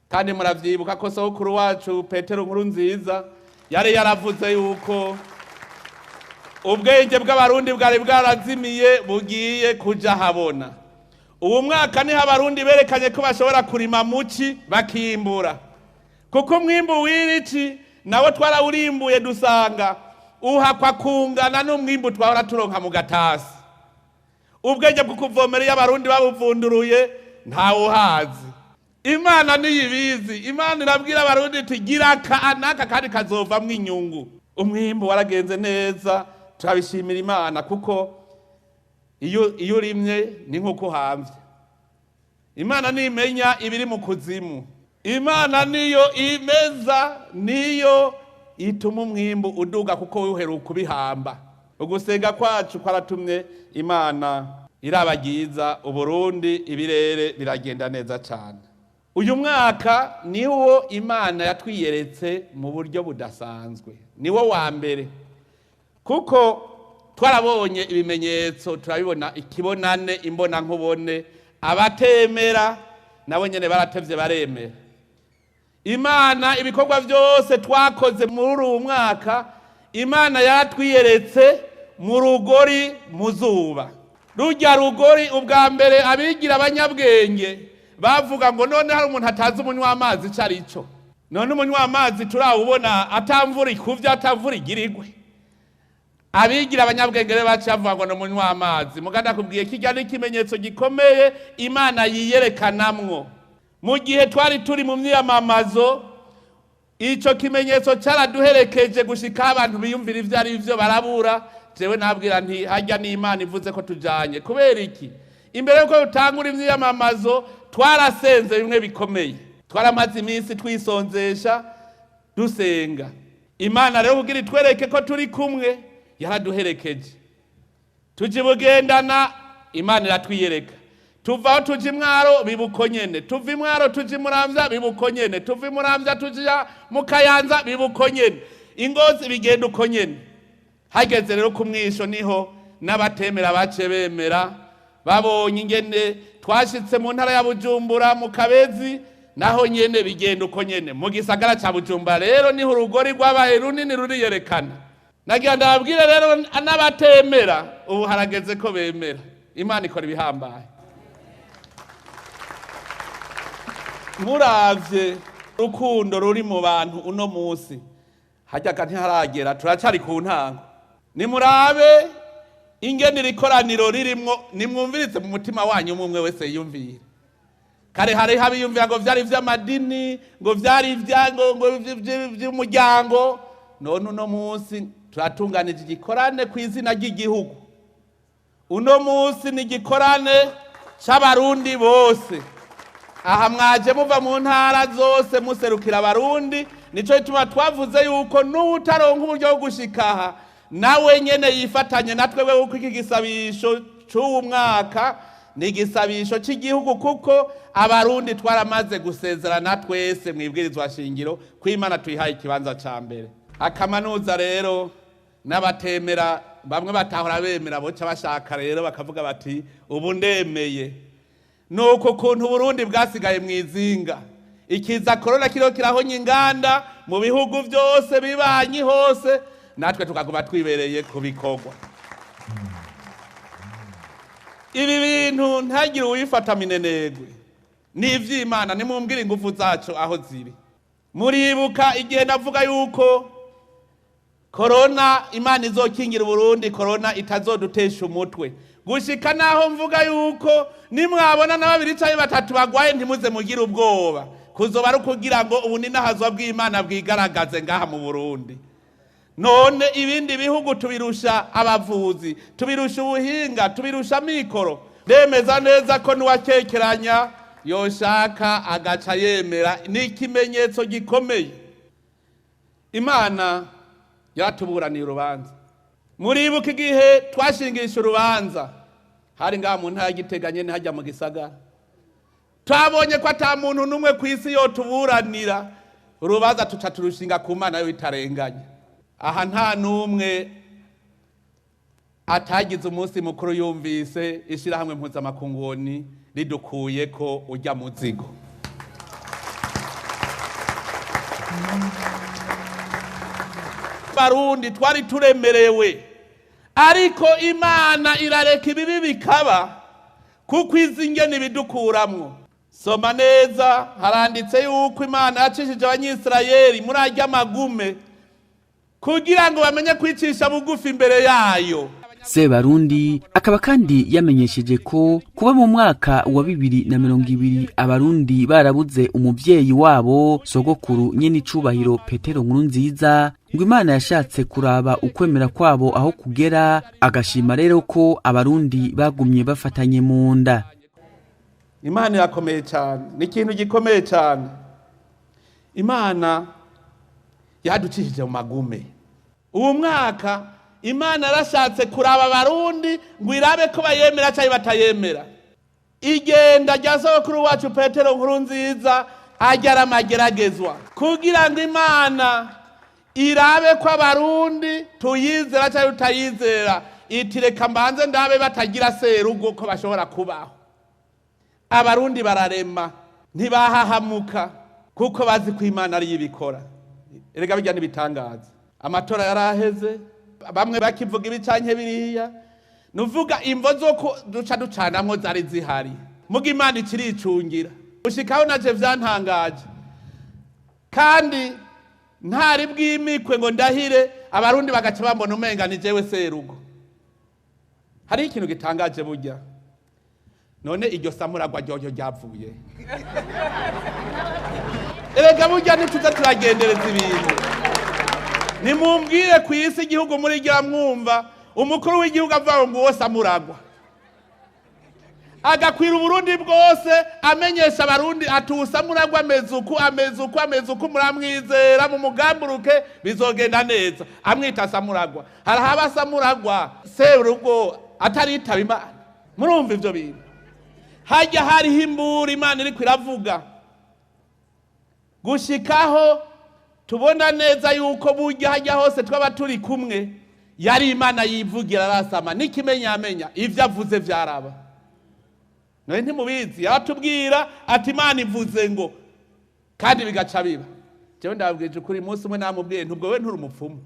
Kandi muravyibuka ko sokuru wacu Petero Nkurunziza yari yaravuze yuko ubwenge bw'abarundi bwari bwarazimiye bugiye kuja habona. Uwu mwaka niho abarundi berekanye ko bashobora kurima muci bakimbura, kuko umwimbu w'irici nawo twarawurimbuye dusanga uhakwa kungana n'umwimbu twahora turonka mu gatasi. Ubwenge bwo kuvomera iyo abarundi babuvunduruye ntawuhazi. Imana niyibizi. Imana irabwira abarundi iti gira aka n'aka kandi kazovamwo inyungu. Umwimbu waragenze neza, turabishimira Imana, kuko iyo urimye ni nk'uko uhamvye. Imana nimenya ibiri mu kuzimu. Imana niyo imeza, niyo ituma umwimbu uduga kuko uheruka kubihamba. Ugusenga kwacu kwaratumye Imana irabagiza Uburundi, ibirere biragenda neza cyane. Uyu mwaka niwo Imana yatwiyeretse mu buryo budasanzwe, niwo wa mbere, kuko twarabonye ibimenyetso, turabibona ikibonane imbona nkubone. Abatemera nabo nyene baratevye baremera. Imana ibikorwa byose twakoze muri uyu mwaka, Imana yaratwiyeretse mu rugori mu zuba. Rujya rugori ubwa mbere abigira abanyabwenge bavuga ngo none hari umuntu atazi umunywa amazi ico ari cyo. None umunywa amazi turawubona atamvura ikuvye, atamvura igirigwe. Abigira abanyabwenge rero baciye bavuga ngo ni umunywa amazi. Muganda kubwiye kijya ni ikimenyetso gikomeye Imana yiyerekanamwo. Mu gihe twari turi mu myiyamamazo, ico kimenyetso caraduherekeje gushika abantu biyumvira ivyo ari vyo barabura. Jewe nabwira nti harya ni Imana ivuze ko tujanye. Kubera iki? Imbere yuko dutangura imyiyamamazo twarasenze bimwe bikomeye, twaramaze iminsi twisonzesha dusenga. Imana rero kugira itwereke ko turi kumwe yaraduherekeje. Tuje bugendana, Imana iratwiyereka. Tuvaho tuje Imwaro bibuko nyene, tuva Imwaro tuje Muramvya bibuko nyene, tuva Muramvya tuje mu Kayanza bibuko nyene, Ingozi bigenda uko nyene. Hageze rero ku mwisho niho n'abatemera bace bemera, babonye ingene twashitse mu ntara ya Bujumbura mu Kabezi, naho nyene bigenda uko nyene. Mu gisagara ca Bujumbura rero niho urugori rwabaye runini ruriyerekana. Nagira ndababwire rero n'abatemera ubu harageze ko bemera. Imana ikora ibihambaye. Muravye urukundo ruri mu bantu uno munsi, hajyaga ntiharagera, turacari ku ntango. Nimurabe ingene irikoraniro ririmwo, nimwumvirize mu mutima wanyu umwe wese yiyumvire. Kare hari habiyumvira ngo vyari vy'amadini, ngo vyari ngo vy'umuryango. None uno munsi turatunganije igikorane ku izina ry'igihugu. Uno munsi ni igikorane c'abarundi bose. Aha mwaje muva mu ntara zose muserukira abarundi, nico gituma twavuze yuko n'utaronka uburyo bwo gushika aha nawe nyene yifatanye natwe kuko iki gisabisho c'uwu mwaka ni igisabisho cy'igihugu, kuko abarundi twaramaze gusezerana twese mwibwirizwa shingiro ko Imana tuyihaye ikibanza ca mbere. Akamanuza rero n'abatemera bamwe batahora bemera boca bashaka rero bakavuga bati ubu ndemeye. Nuko kuntu Burundi bwasigaye mwizinga, ikiza corona kiro kirahonya inganda mu bihugu byose bibanyi hose, natwe tukaguma twibereye ku bikorwa. Ibi bintu ntagire uwifata minenegwe, ni ivy'Imana. Nimumbwire ingufu zacu aho ziri. Muribuka igihe navuga yuko corona Imana izokingira Burundi, corona itazodutesha umutwe, gushika naho mvuga yuko nimwabona na babiri canke batatu bagwaye ntimuze mugire ubwoba, Kuzoba ari ukugira ngo ubuninahazwa bw'Imana bwigaragaze ngaha mu Burundi. None ibindi bihugu tubirusha abavuzi, tubirusha ubuhinga, tubirusha amikoro. Ndemeza neza ko n'uwakekeranya yoshaka agaca yemera, ni ikimenyetso gikomeye. Imana yaratuburaniye urubanza. Muribuka igihe twashingisha urubanza hari ngaha mu ntara ya Gitega nyene hajya mu gisagara, twabonye ko ata muntu n'umwe ku isi yotuburanira urubanza, tuca turushinga ku Mana yo itarenganya. Aha nta n'umwe atagize umunsi mukuru yumvise ishirahamwe mpuzamakunguni ridukuye ko ujya muzigo. Barundi twari turemerewe, ariko Imana irareka ibibi bikaba kuko izi ngene ibidukuramwo. Soma neza, haranditse yuko Imana yacishije Abanyisirayeli muri arya magume kugira ngo bamenye kwicisha bugufi imbere yayo. Sebarundi akaba kandi yamenyesheje ko kuba mu mwaka wa 2020 Abarundi barabuze umuvyeyi wabo sogokuru nyene icubahiro Petero Nkurunziza, ngo Imana yashatse kuraba ukwemera kwabo aho kugera, agashima rero ko Abarundi bagumye bafatanye mu nda. Imana irakomeye cyane, ni ikintu gikomeye cyane. Imana yaducishije mu magume. Uwo mwaka Imana yarashatse kuraba Abarundi ngo irabe ko bayemera cyangwa batayemera. Igenda rya sogokuru wacu Petero Nkurunziza ajya aramageragezwa kugira ngo Imana irabe ko Abarundi tuyizera cyangwa tutayizera. Iti reka mbanze ndabe batagira serugo ko bashobora kubaho. Abarundi bararema, ntibahahamuka kuko bazi ko Imana ari ibikora. Erega bijya n'ibitangaza. Amatora yaraheze, bamwe bakivuga ibi canke biriya, nuvuga imvo zo duca ducanamwo zari zihari, muga Imana ikiricungira. Ushikaho naje vyantangaje, kandi ntari bwimikwe ngo ndahire, Abarundi bagaca bambona umenga ni jewe serugo. Hari ikintu gitangaje burya. None iryo samuragwa ryoryo ryavuye. Erega burya ntituza turagendereza ibintu. Nimumbwire ku isi igihugu muri rya mwumva umukuru w'igihugu avuga ngo uwo samuragwa agakwira Uburundi bwose, amenyesha Abarundi ati usamuragwa ameze uku, ameze uku, ameze uku, muramwizera mumugamburuke bizogenda neza. Amwita samuragwa. Harahaba samuragwa serugo ataritaba Imana. Murumva ivyo bintu? Hajya hariho imbura Imana iriko iravuga, gushikaho tubona neza yuko burya hajya hose twaba turi kumwe, yari Imana yivugira arasama n'ikimenyamenya ivyo avuze vyaraba. None ntimubizi, yaratubwira ati Imana ivuze ngo, kandi bigaca biba. Jewe ndababwije ukuri, umunsi umwe namubwiye ntubwo we nturi umupfumu,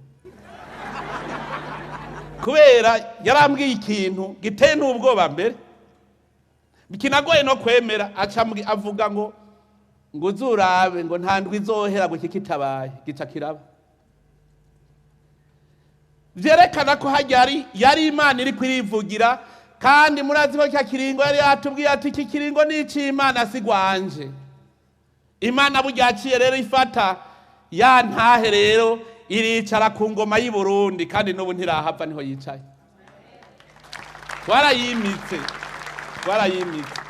kubera yarambwiye ikintu giteye n'ubwoba mbere kinagoye no kwemera. Aca avuga ngo uzurabe ngo nta ndwi izohera ngo kitabaye, gica kiraba. Vyerekana ko hajya yari Imana iri kwirivugira. Kandi murazi ko cya kiringo yari yatubwiye ati iki kiringo ni ic'Imana si gwanje. Imana burya yaciye rero ifata ya ntahe rero iricara ku ngoma y'i Burundi, kandi n'ubu ntirahava, niho yicaye. Twarayimitse, twarayimitse.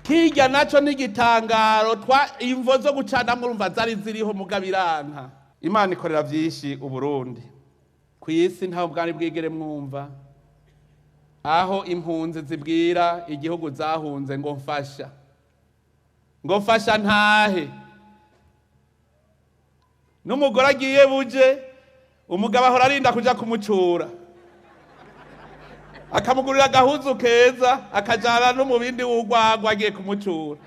Kirya naco n'igitangaro, twa imvo zo gucana murumva zari ziriho mugabiranka. Imana ikorera vyinshi Uburundi. Ku isi ntaho bwari bwigere mwumva aho impunzi zibwira igihugu zahunze ngo mfasha, ngo mfasha ntahe. N'umugore agiye buje, umugabo ahora arinda kuja kumucura, akamugurira agahuzu keza, akajana no mu bindi w'urwagwa agiye kumucura.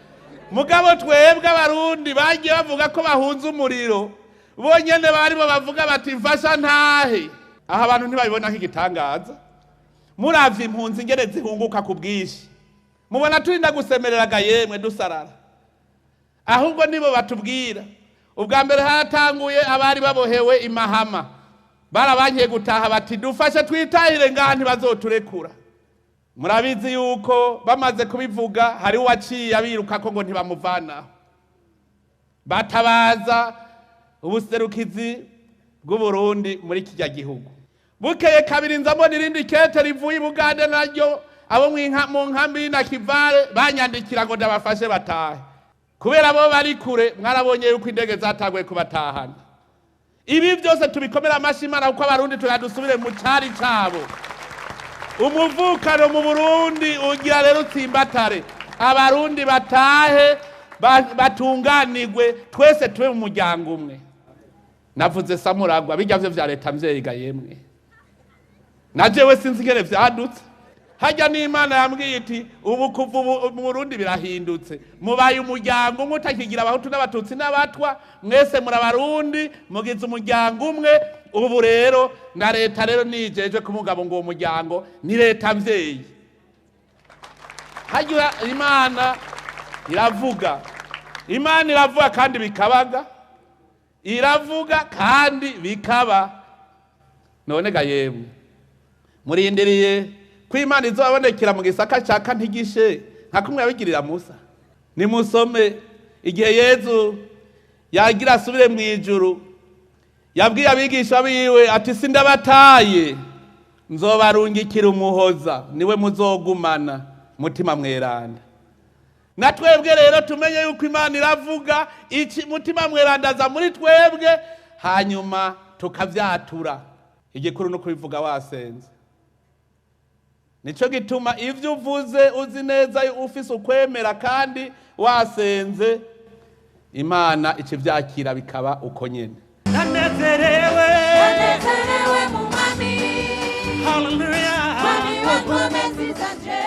Mugabo twebwe Abarundi bagiye bavuga ko bahunze umuriro, bonyene barimo bavuga bati mfasha ntahe. Aha abantu ntibabibona nk'igitangaza. Muravye impunzi ingene zihunguka ku bwinshi, mubona turinda gusemereraga yemwe dusarara. Ahubwo nibo batubwira. Ubwa mbere haratanguye abari babohewe imahama, barabankiye gutaha bati dufashe twitahire ngaha ntibazoturekura. Murabizi yuko bamaze kubivuga hari uwaciye abiruka ko ngo ntibamuvanaho. Batabaza ubuserukizi bw'Uburundi muri kijya gihugu. Bukeye kabiri nzabona irindi kete rivuye i Bugande, naryo abo mu nkambi y'Inakivale banyandikira ngo ndabafashe batahe. Kubera bo bari kure, mwarabonye yuko indege zatanguye kubatahana. Ibi byose tubikomera amashi Imana, kuko Abarundi turadusubire mu cari cabo. Umuvukano mu Burundi ugira rero utsimbatare, Abarundi batahe, batunganirwe, twese tube mu muryango umwe. Navuze Samuragwa, bijya vyo vya leta mvyeyiga yemwe, na jewe sinzi ingene vyadutse. Harya n'Imana yambwiye iti ubu kuva ubu mu Burundi birahindutse, mubaye umuryango umwe utakigira Abahutu n'Abatutsi n'Abatwa, mwese muri Abarundi, mugize umuryango umwe. Ubu rero na leta rero nijeje kumugabo ngo uwo muryango ni leta mvyeyi. Harya Imana iravuga, Imana iravuga kandi bikabaga, iravuga kandi bikaba. None ga yemwe, murindiriye ko Imana izobabonekera mu gisaka caka ntigishe nka kumwe yabigirira Musa? Nimusome igihe Yezu yagira asubire mu ijuru, yabwiye abigisha biwe ati sindabataye, nzobarungikira umuhoza, niwe muzogumana, Mutima Mweranda. Na twebwe rero tumenye yuko Imana iravuga, iki Mutima Mweranda aza muri twebwe, hanyuma tukavyatura. Igikuru no kubivuga wasenze. Nico gituma ivyo uvuze uzi neza ufise ukwemera kandi wasenze, Imana ikivyakira bikaba uko nyene. Ndanezerewe, Ndanezerewe mu Mwami. Hallelujah. Mwami wankomezi zanje.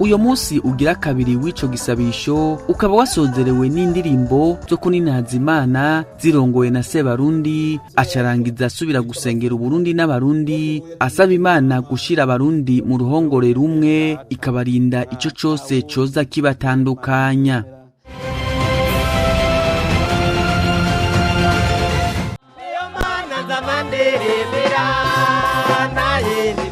Uyo munsi ugira kabiri w'ico gisabisho ukaba wasozerewe n'indirimbo zo kuninaza Imana zirongoye na Sebarundi, acarangiza asubira gusengera Uburundi n'Abarundi, asaba Imana gushira Abarundi mu ruhongore rumwe, ikabarinda ico cose coza kibatandukanya. Niyo mana nzamandiribira nayindi.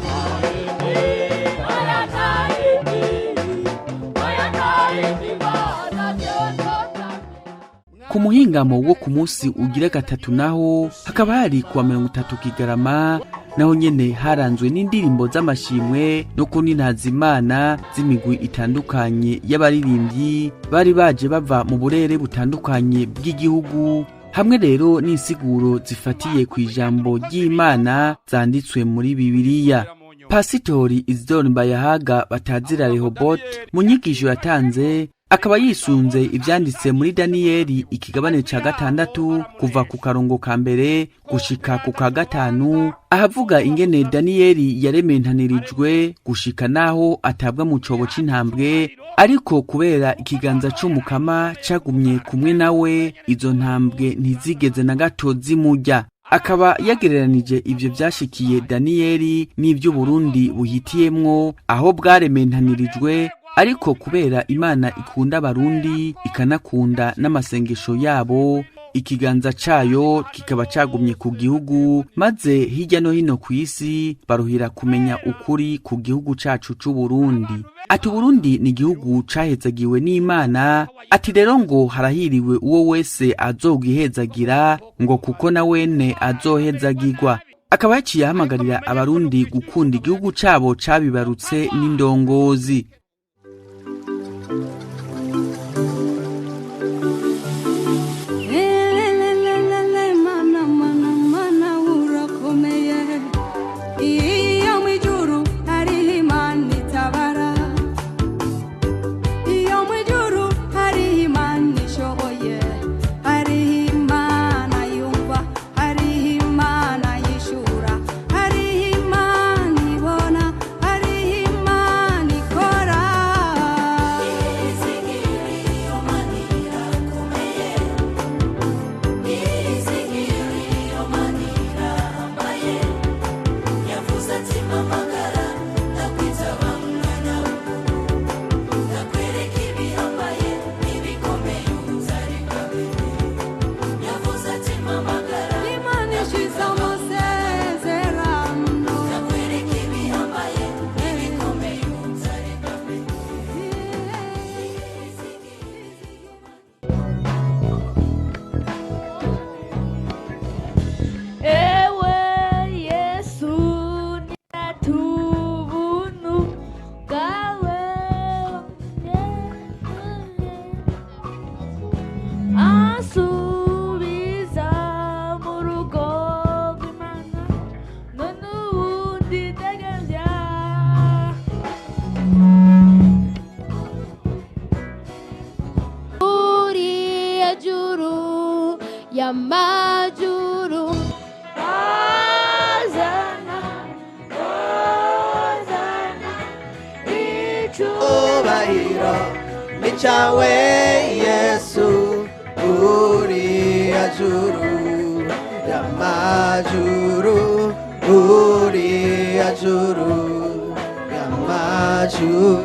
Ku muhingamo wo ku munsi ugira gatatu naho hakaba hari kuwa 30 Kigarama, naho nyene haranzwe n'indirimbo z'amashimwe no kuninaza Imana z'imigwi itandukanye y'abaririmbyi bari baje bava mu burere butandukanye bw'igihugu, hamwe rero n'insiguro zifatiye ku ijambo ry'Imana zanditswe muri Bibiliya. Pasitori Isidore Mbayahaga batazira Rehoboth mu nyigisho yatanze akaba yisunze ivyanditse muri Daniyeli ikigabane ca 6 kuva ku karongo ka mbere gushika ku ka 5, ahavuga ingene Daniyeli yarementanirijwe gushika naho atabwa mu cobo c'intambwe, ariko kubera ikiganza c'Umukama cagumye kumwe nawe, izo ntambwe ntizigeze na gato zimurya. Akaba yagereranije ivyo vyashikiye Daniyeli n'ivy'Uburundi buhitiyemwo, aho bwarementanirijwe, ariko kubera Imana ikunda Abarundi ikanakunda n'amasengesho yabo, ikiganza cayo kikaba cagumye ku gihugu, maze hirya no hino ku isi baruhira kumenya ukuri ku gihugu cacu c'Uburundi. Ati Uburundi ni igihugu cahezagiwe n'Imana, ati rero ngo harahiriwe uwo wese azogihezagira, ngo kuko na wene azohezagirwa. Akaba yaciye ahamagarira Abarundi gukunda igihugu cabo cabibarutse n'indongozi. Elelelelele, mana, mana, mana urakomeye. Iyo mw'ijuru hariho Imana itabara. Iyo mw'ijuru hariho Imana ishoboye. Hariho Imana yumva, hariho Imana yishura, hariho Imana ibona, hariho Imana ikora. y'amajuru. Hozana, Hozana, Icubahiro ni cawe Yesu, uri hejuru y'amajuru, uri hejuru y'amajuru.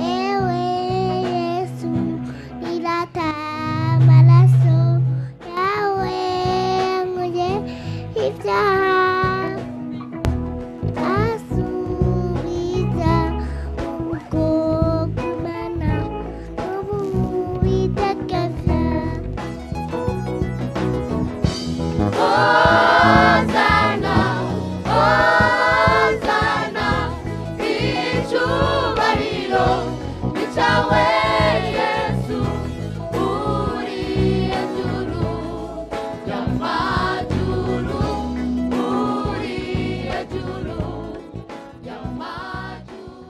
Ewe Yesu, irata amaraso yawe nkuye ibyaha, asubiza ubwo kumana n'ubuwitegeka. Hozana, Hozana, icubahiro ni cawe Yesu, uri hejuru y'amajuru, uri hejuru y'amajuru.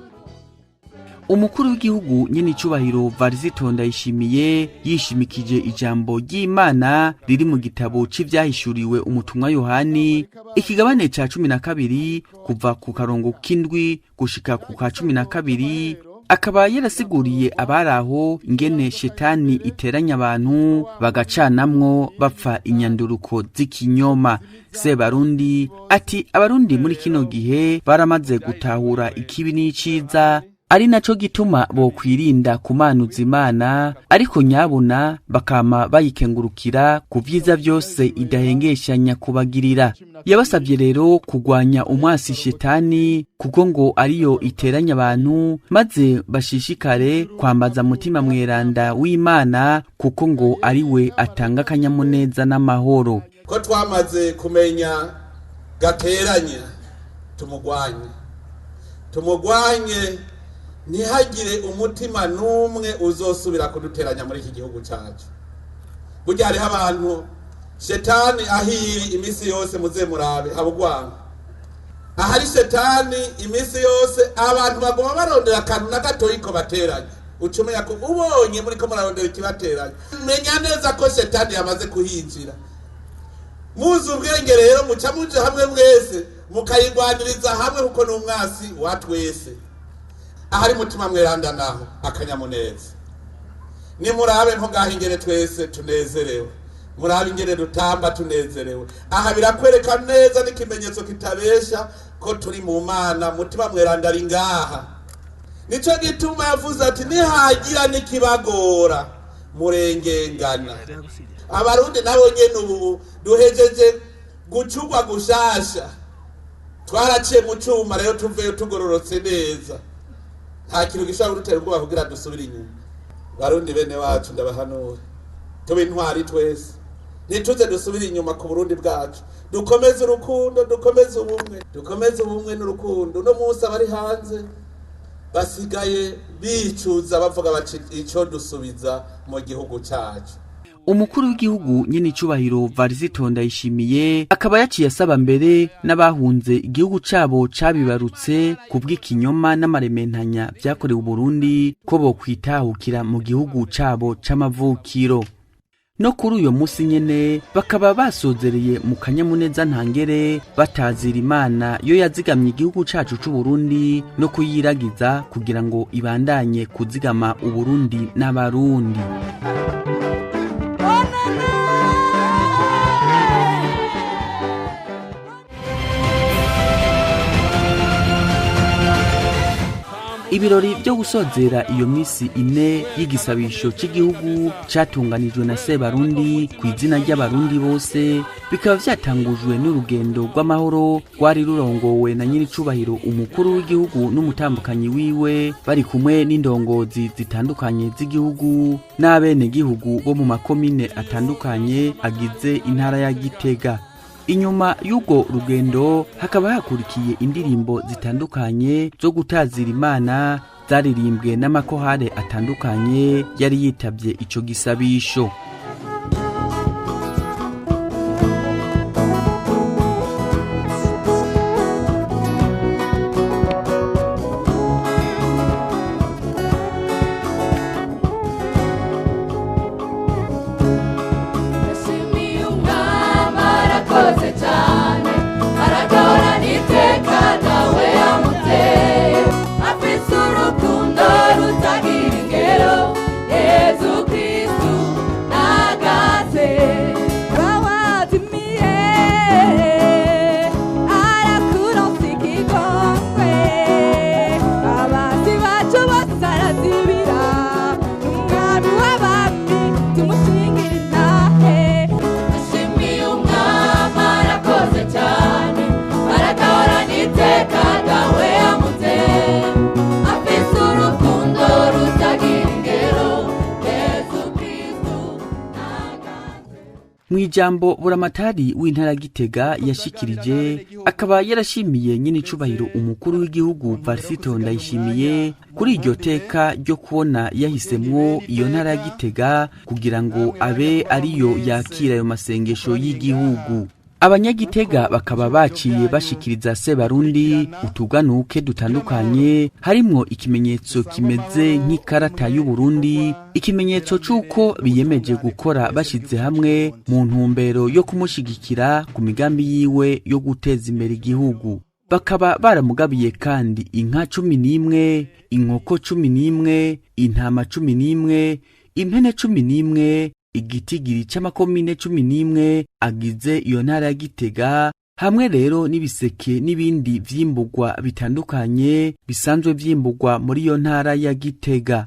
Umukuru w'igihugu nyene icubahiro Varisito Ndayishimiye yishimikije ijambo ry'Imana riri mu gitabo c'ivyahishuriwe umutumwa Yohani, ikigabane ca 12 kuva ku karongo k'indwi gushika ku ka 12, akaba yarasiguriye abari aho ingene shetani iteranya abantu bagacanamwo bapfa inyanduruko z'ikinyoma. Sebarundi ati abarundi muri kino gihe baramaze gutahura ikibi n'iciza, ari naco gituma bokwirinda kumanuza Imana, ariko nyabuna bakama bayikengurukira ku vyiza vyose idahengeshanya kubagirira. Yabasavye rero kugwanya umwasi shetani, kuko ngo ariyo iteranya abantu, maze bashishikare kwambaza mutima mweranda w'Imana, kuko ngo ariwe atanga akanyamuneza n'amahoro. Ko twamaze kumenya gateranya, tumugwanye, tumugwanye, ntihagire umutima n'umwe uzosubira kuduteranya muri iki gihugu cyacu. Burya hariho abantu shetani ahiri iminsi yose, muze murabe habugwana ahari shetani iminsi yose, abantu baguma barondera akantu na gatoyi ko bateranya. Uca umenya ko ubonye muriko murarondera ikibateranya, menya neza ko shetani yamaze kuhinjira. Muzi ubwenge rero, muca muje hamwe mwese mukayigwaniriza hamwe, kuko ni umwasi wa twese. Ahari mutima mweranda naho akanyamuneza. Nimurabe nko ngaho ingene twese tunezerewe, murabe ingene dutamba tunezerewe. Aha birakwereka neza n'ikimenyetso kitabesha ko turi mu Mana, mutima mweranda ari ngaha. Nico gituma yavuze ati nihagira n'ikibagora murengengana. Abarundi nabo nyene ubu duhejeje gucugwa gushasha, twaraciye mu cuma, rero tuveyo tugororotse neza. Nta kintu gishobora kudutera ubwoba kugira dusubire inyuma. Barundi bene wacu, ndabahanura tube intwari twese, ntituze dusubire inyuma ku Burundi bwacu. Dukomeze urukundo, dukomeze ubumwe, dukomeze ubumwe n'urukundo. Uno munsi abari hanze basigaye bicuza bavuga bati ico dusubiza mu gihugu cacu. Umukuru w'igihugu nyene icubahiro Varisito Ndayishimiye akaba yaciye asaba mbere n'abahunze igihugu cabo cabibarutse kubw'ikinyoma n'amarementanya vyakorewe Uburundi ko bokwitahukira mu gihugu cabo c'amavukiro. No kuri uyo musi nyene bakaba basozereye mu kanyamuneza ntangere, batazira Imana yo yazigamye igihugu cacu c'Uburundi no kuyiragiza kugira ngo ibandanye kuzigama Uburundi n'Abarundi. Ibirori byo gusozera iyo misi ine y'igisabisho cy'igihugu cyatunganijwe na Sebarundi ku izina ry'Abarundi bose, bikaba byatangujwe n'urugendo rw'amahoro rwari rurongowe na nyiricubahiro umukuru w'igihugu n'umutambukanyi wiwe, bari kumwe n'indongozi zitandukanye z'igihugu n'abenegihugu bo mu makomine atandukanye agize intara ya Gitega. Inyuma y'urwo rugendo hakaba hakurikiye indirimbo zitandukanye zo gutazira Imana zaririmbwe n'amakohare atandukanye yari yitabye ico gisabisho. Mu ijambo buramatari w'intara ya Gitega yashikirije, akaba yarashimiye nyine icubahiro umukuru w'igihugu Varisito Ndayishimiye kuri iryo teka ryo kubona yahisemwo iyo ntara ya Gitega kugira ngo abe ariyo yakira ayo masengesho y'igihugu. Abanyagitega bakaba baciye bashikiriza Sebarundi utuganuke dutandukanye, harimwo ikimenyetso kimeze nk'ikarata y'Uburundi, ikimenyetso c'uko biyemeje gukora bashize hamwe mu ntumbero yo kumushigikira ku migambi yiwe yo guteza imbere igihugu. Bakaba baramugabiye kandi inka 11, inkoko 11, intama 11, impene 11, igitigiri c'amakomine 11 agize iyo ntara ya Gitega, hamwe rero n'ibiseke n'ibindi vyimburwa bitandukanye bisanzwe vyimburwa muri iyo ntara ya Gitega.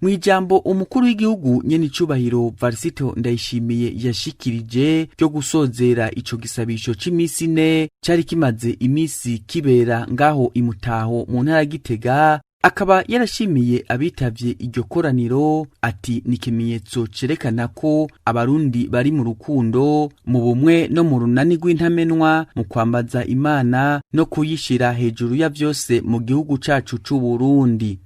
Mu ijambo umukuru w'igihugu nyenicubahiro Varisito Ndayishimiye yashikirije ryo gusozera ico gisabisho c'imisi 4 cari kimaze imisi kibera ngaho imutaho mu ntara ya Gitega, akaba yarashimiye abitavye iryo koraniro, ati ni ikimenyetso cerekana ko Abarundi bari mu rukundo, mu bumwe no mu runani rw'intamenwa mu kwambaza Imana no kuyishira hejuru ya vyose mu gihugu cacu c'Uburundi.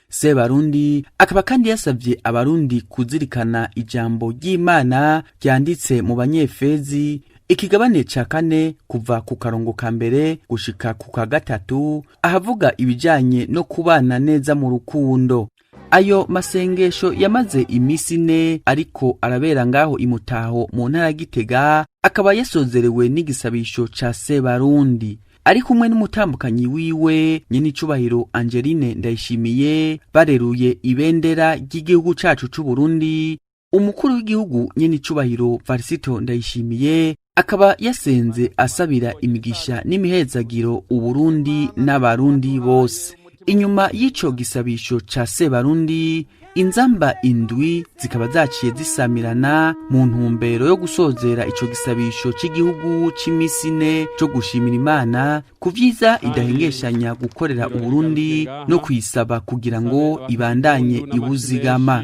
Sebarundi akaba kandi yasavye Abarundi kuzirikana ijambo ry'Imana ryanditse mu Banyefezi ikigabane ca 4 kuva ku karongo ka mbere gushika ku ka 3, ahavuga ibijanye no kubana neza mu rukundo. Ayo masengesho yamaze imisi 4 ariko arabera ngaho imutaho mu ntara ya Gitega, akaba yasozerewe n'igisabisho ca Sebarundi ari kumwe n'umutambukanyi wiwe nyenicubahiro Angeline Ndayishimiye, bareruye ibendera ry'igihugu cacu c'Uburundi. Umukuru w'igihugu nyenicubahiro Varisito Ndayishimiye akaba yasenze asabira imigisha n'imihezagiro Uburundi n'Abarundi bose. Inyuma y'ico gisabisho ca Sebarundi, inzamba 7 zikaba zaciye zisamirana mu ntumbero yo gusozera ico gisabisho c'igihugu c'imisi 4 co gushimira Imana ku vyiza idahengeshanya gukorera Uburundi no kuyisaba kugira ngo ibandanye ibuzigama.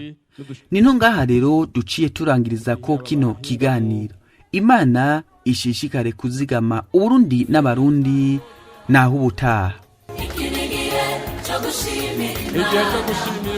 Nino ngaha rero duciye turangiriza ko kino kiganiro. Imana ishishikare kuzigama Uburundi n'Abarundi naho ubutaha. Igihe cyo gushimira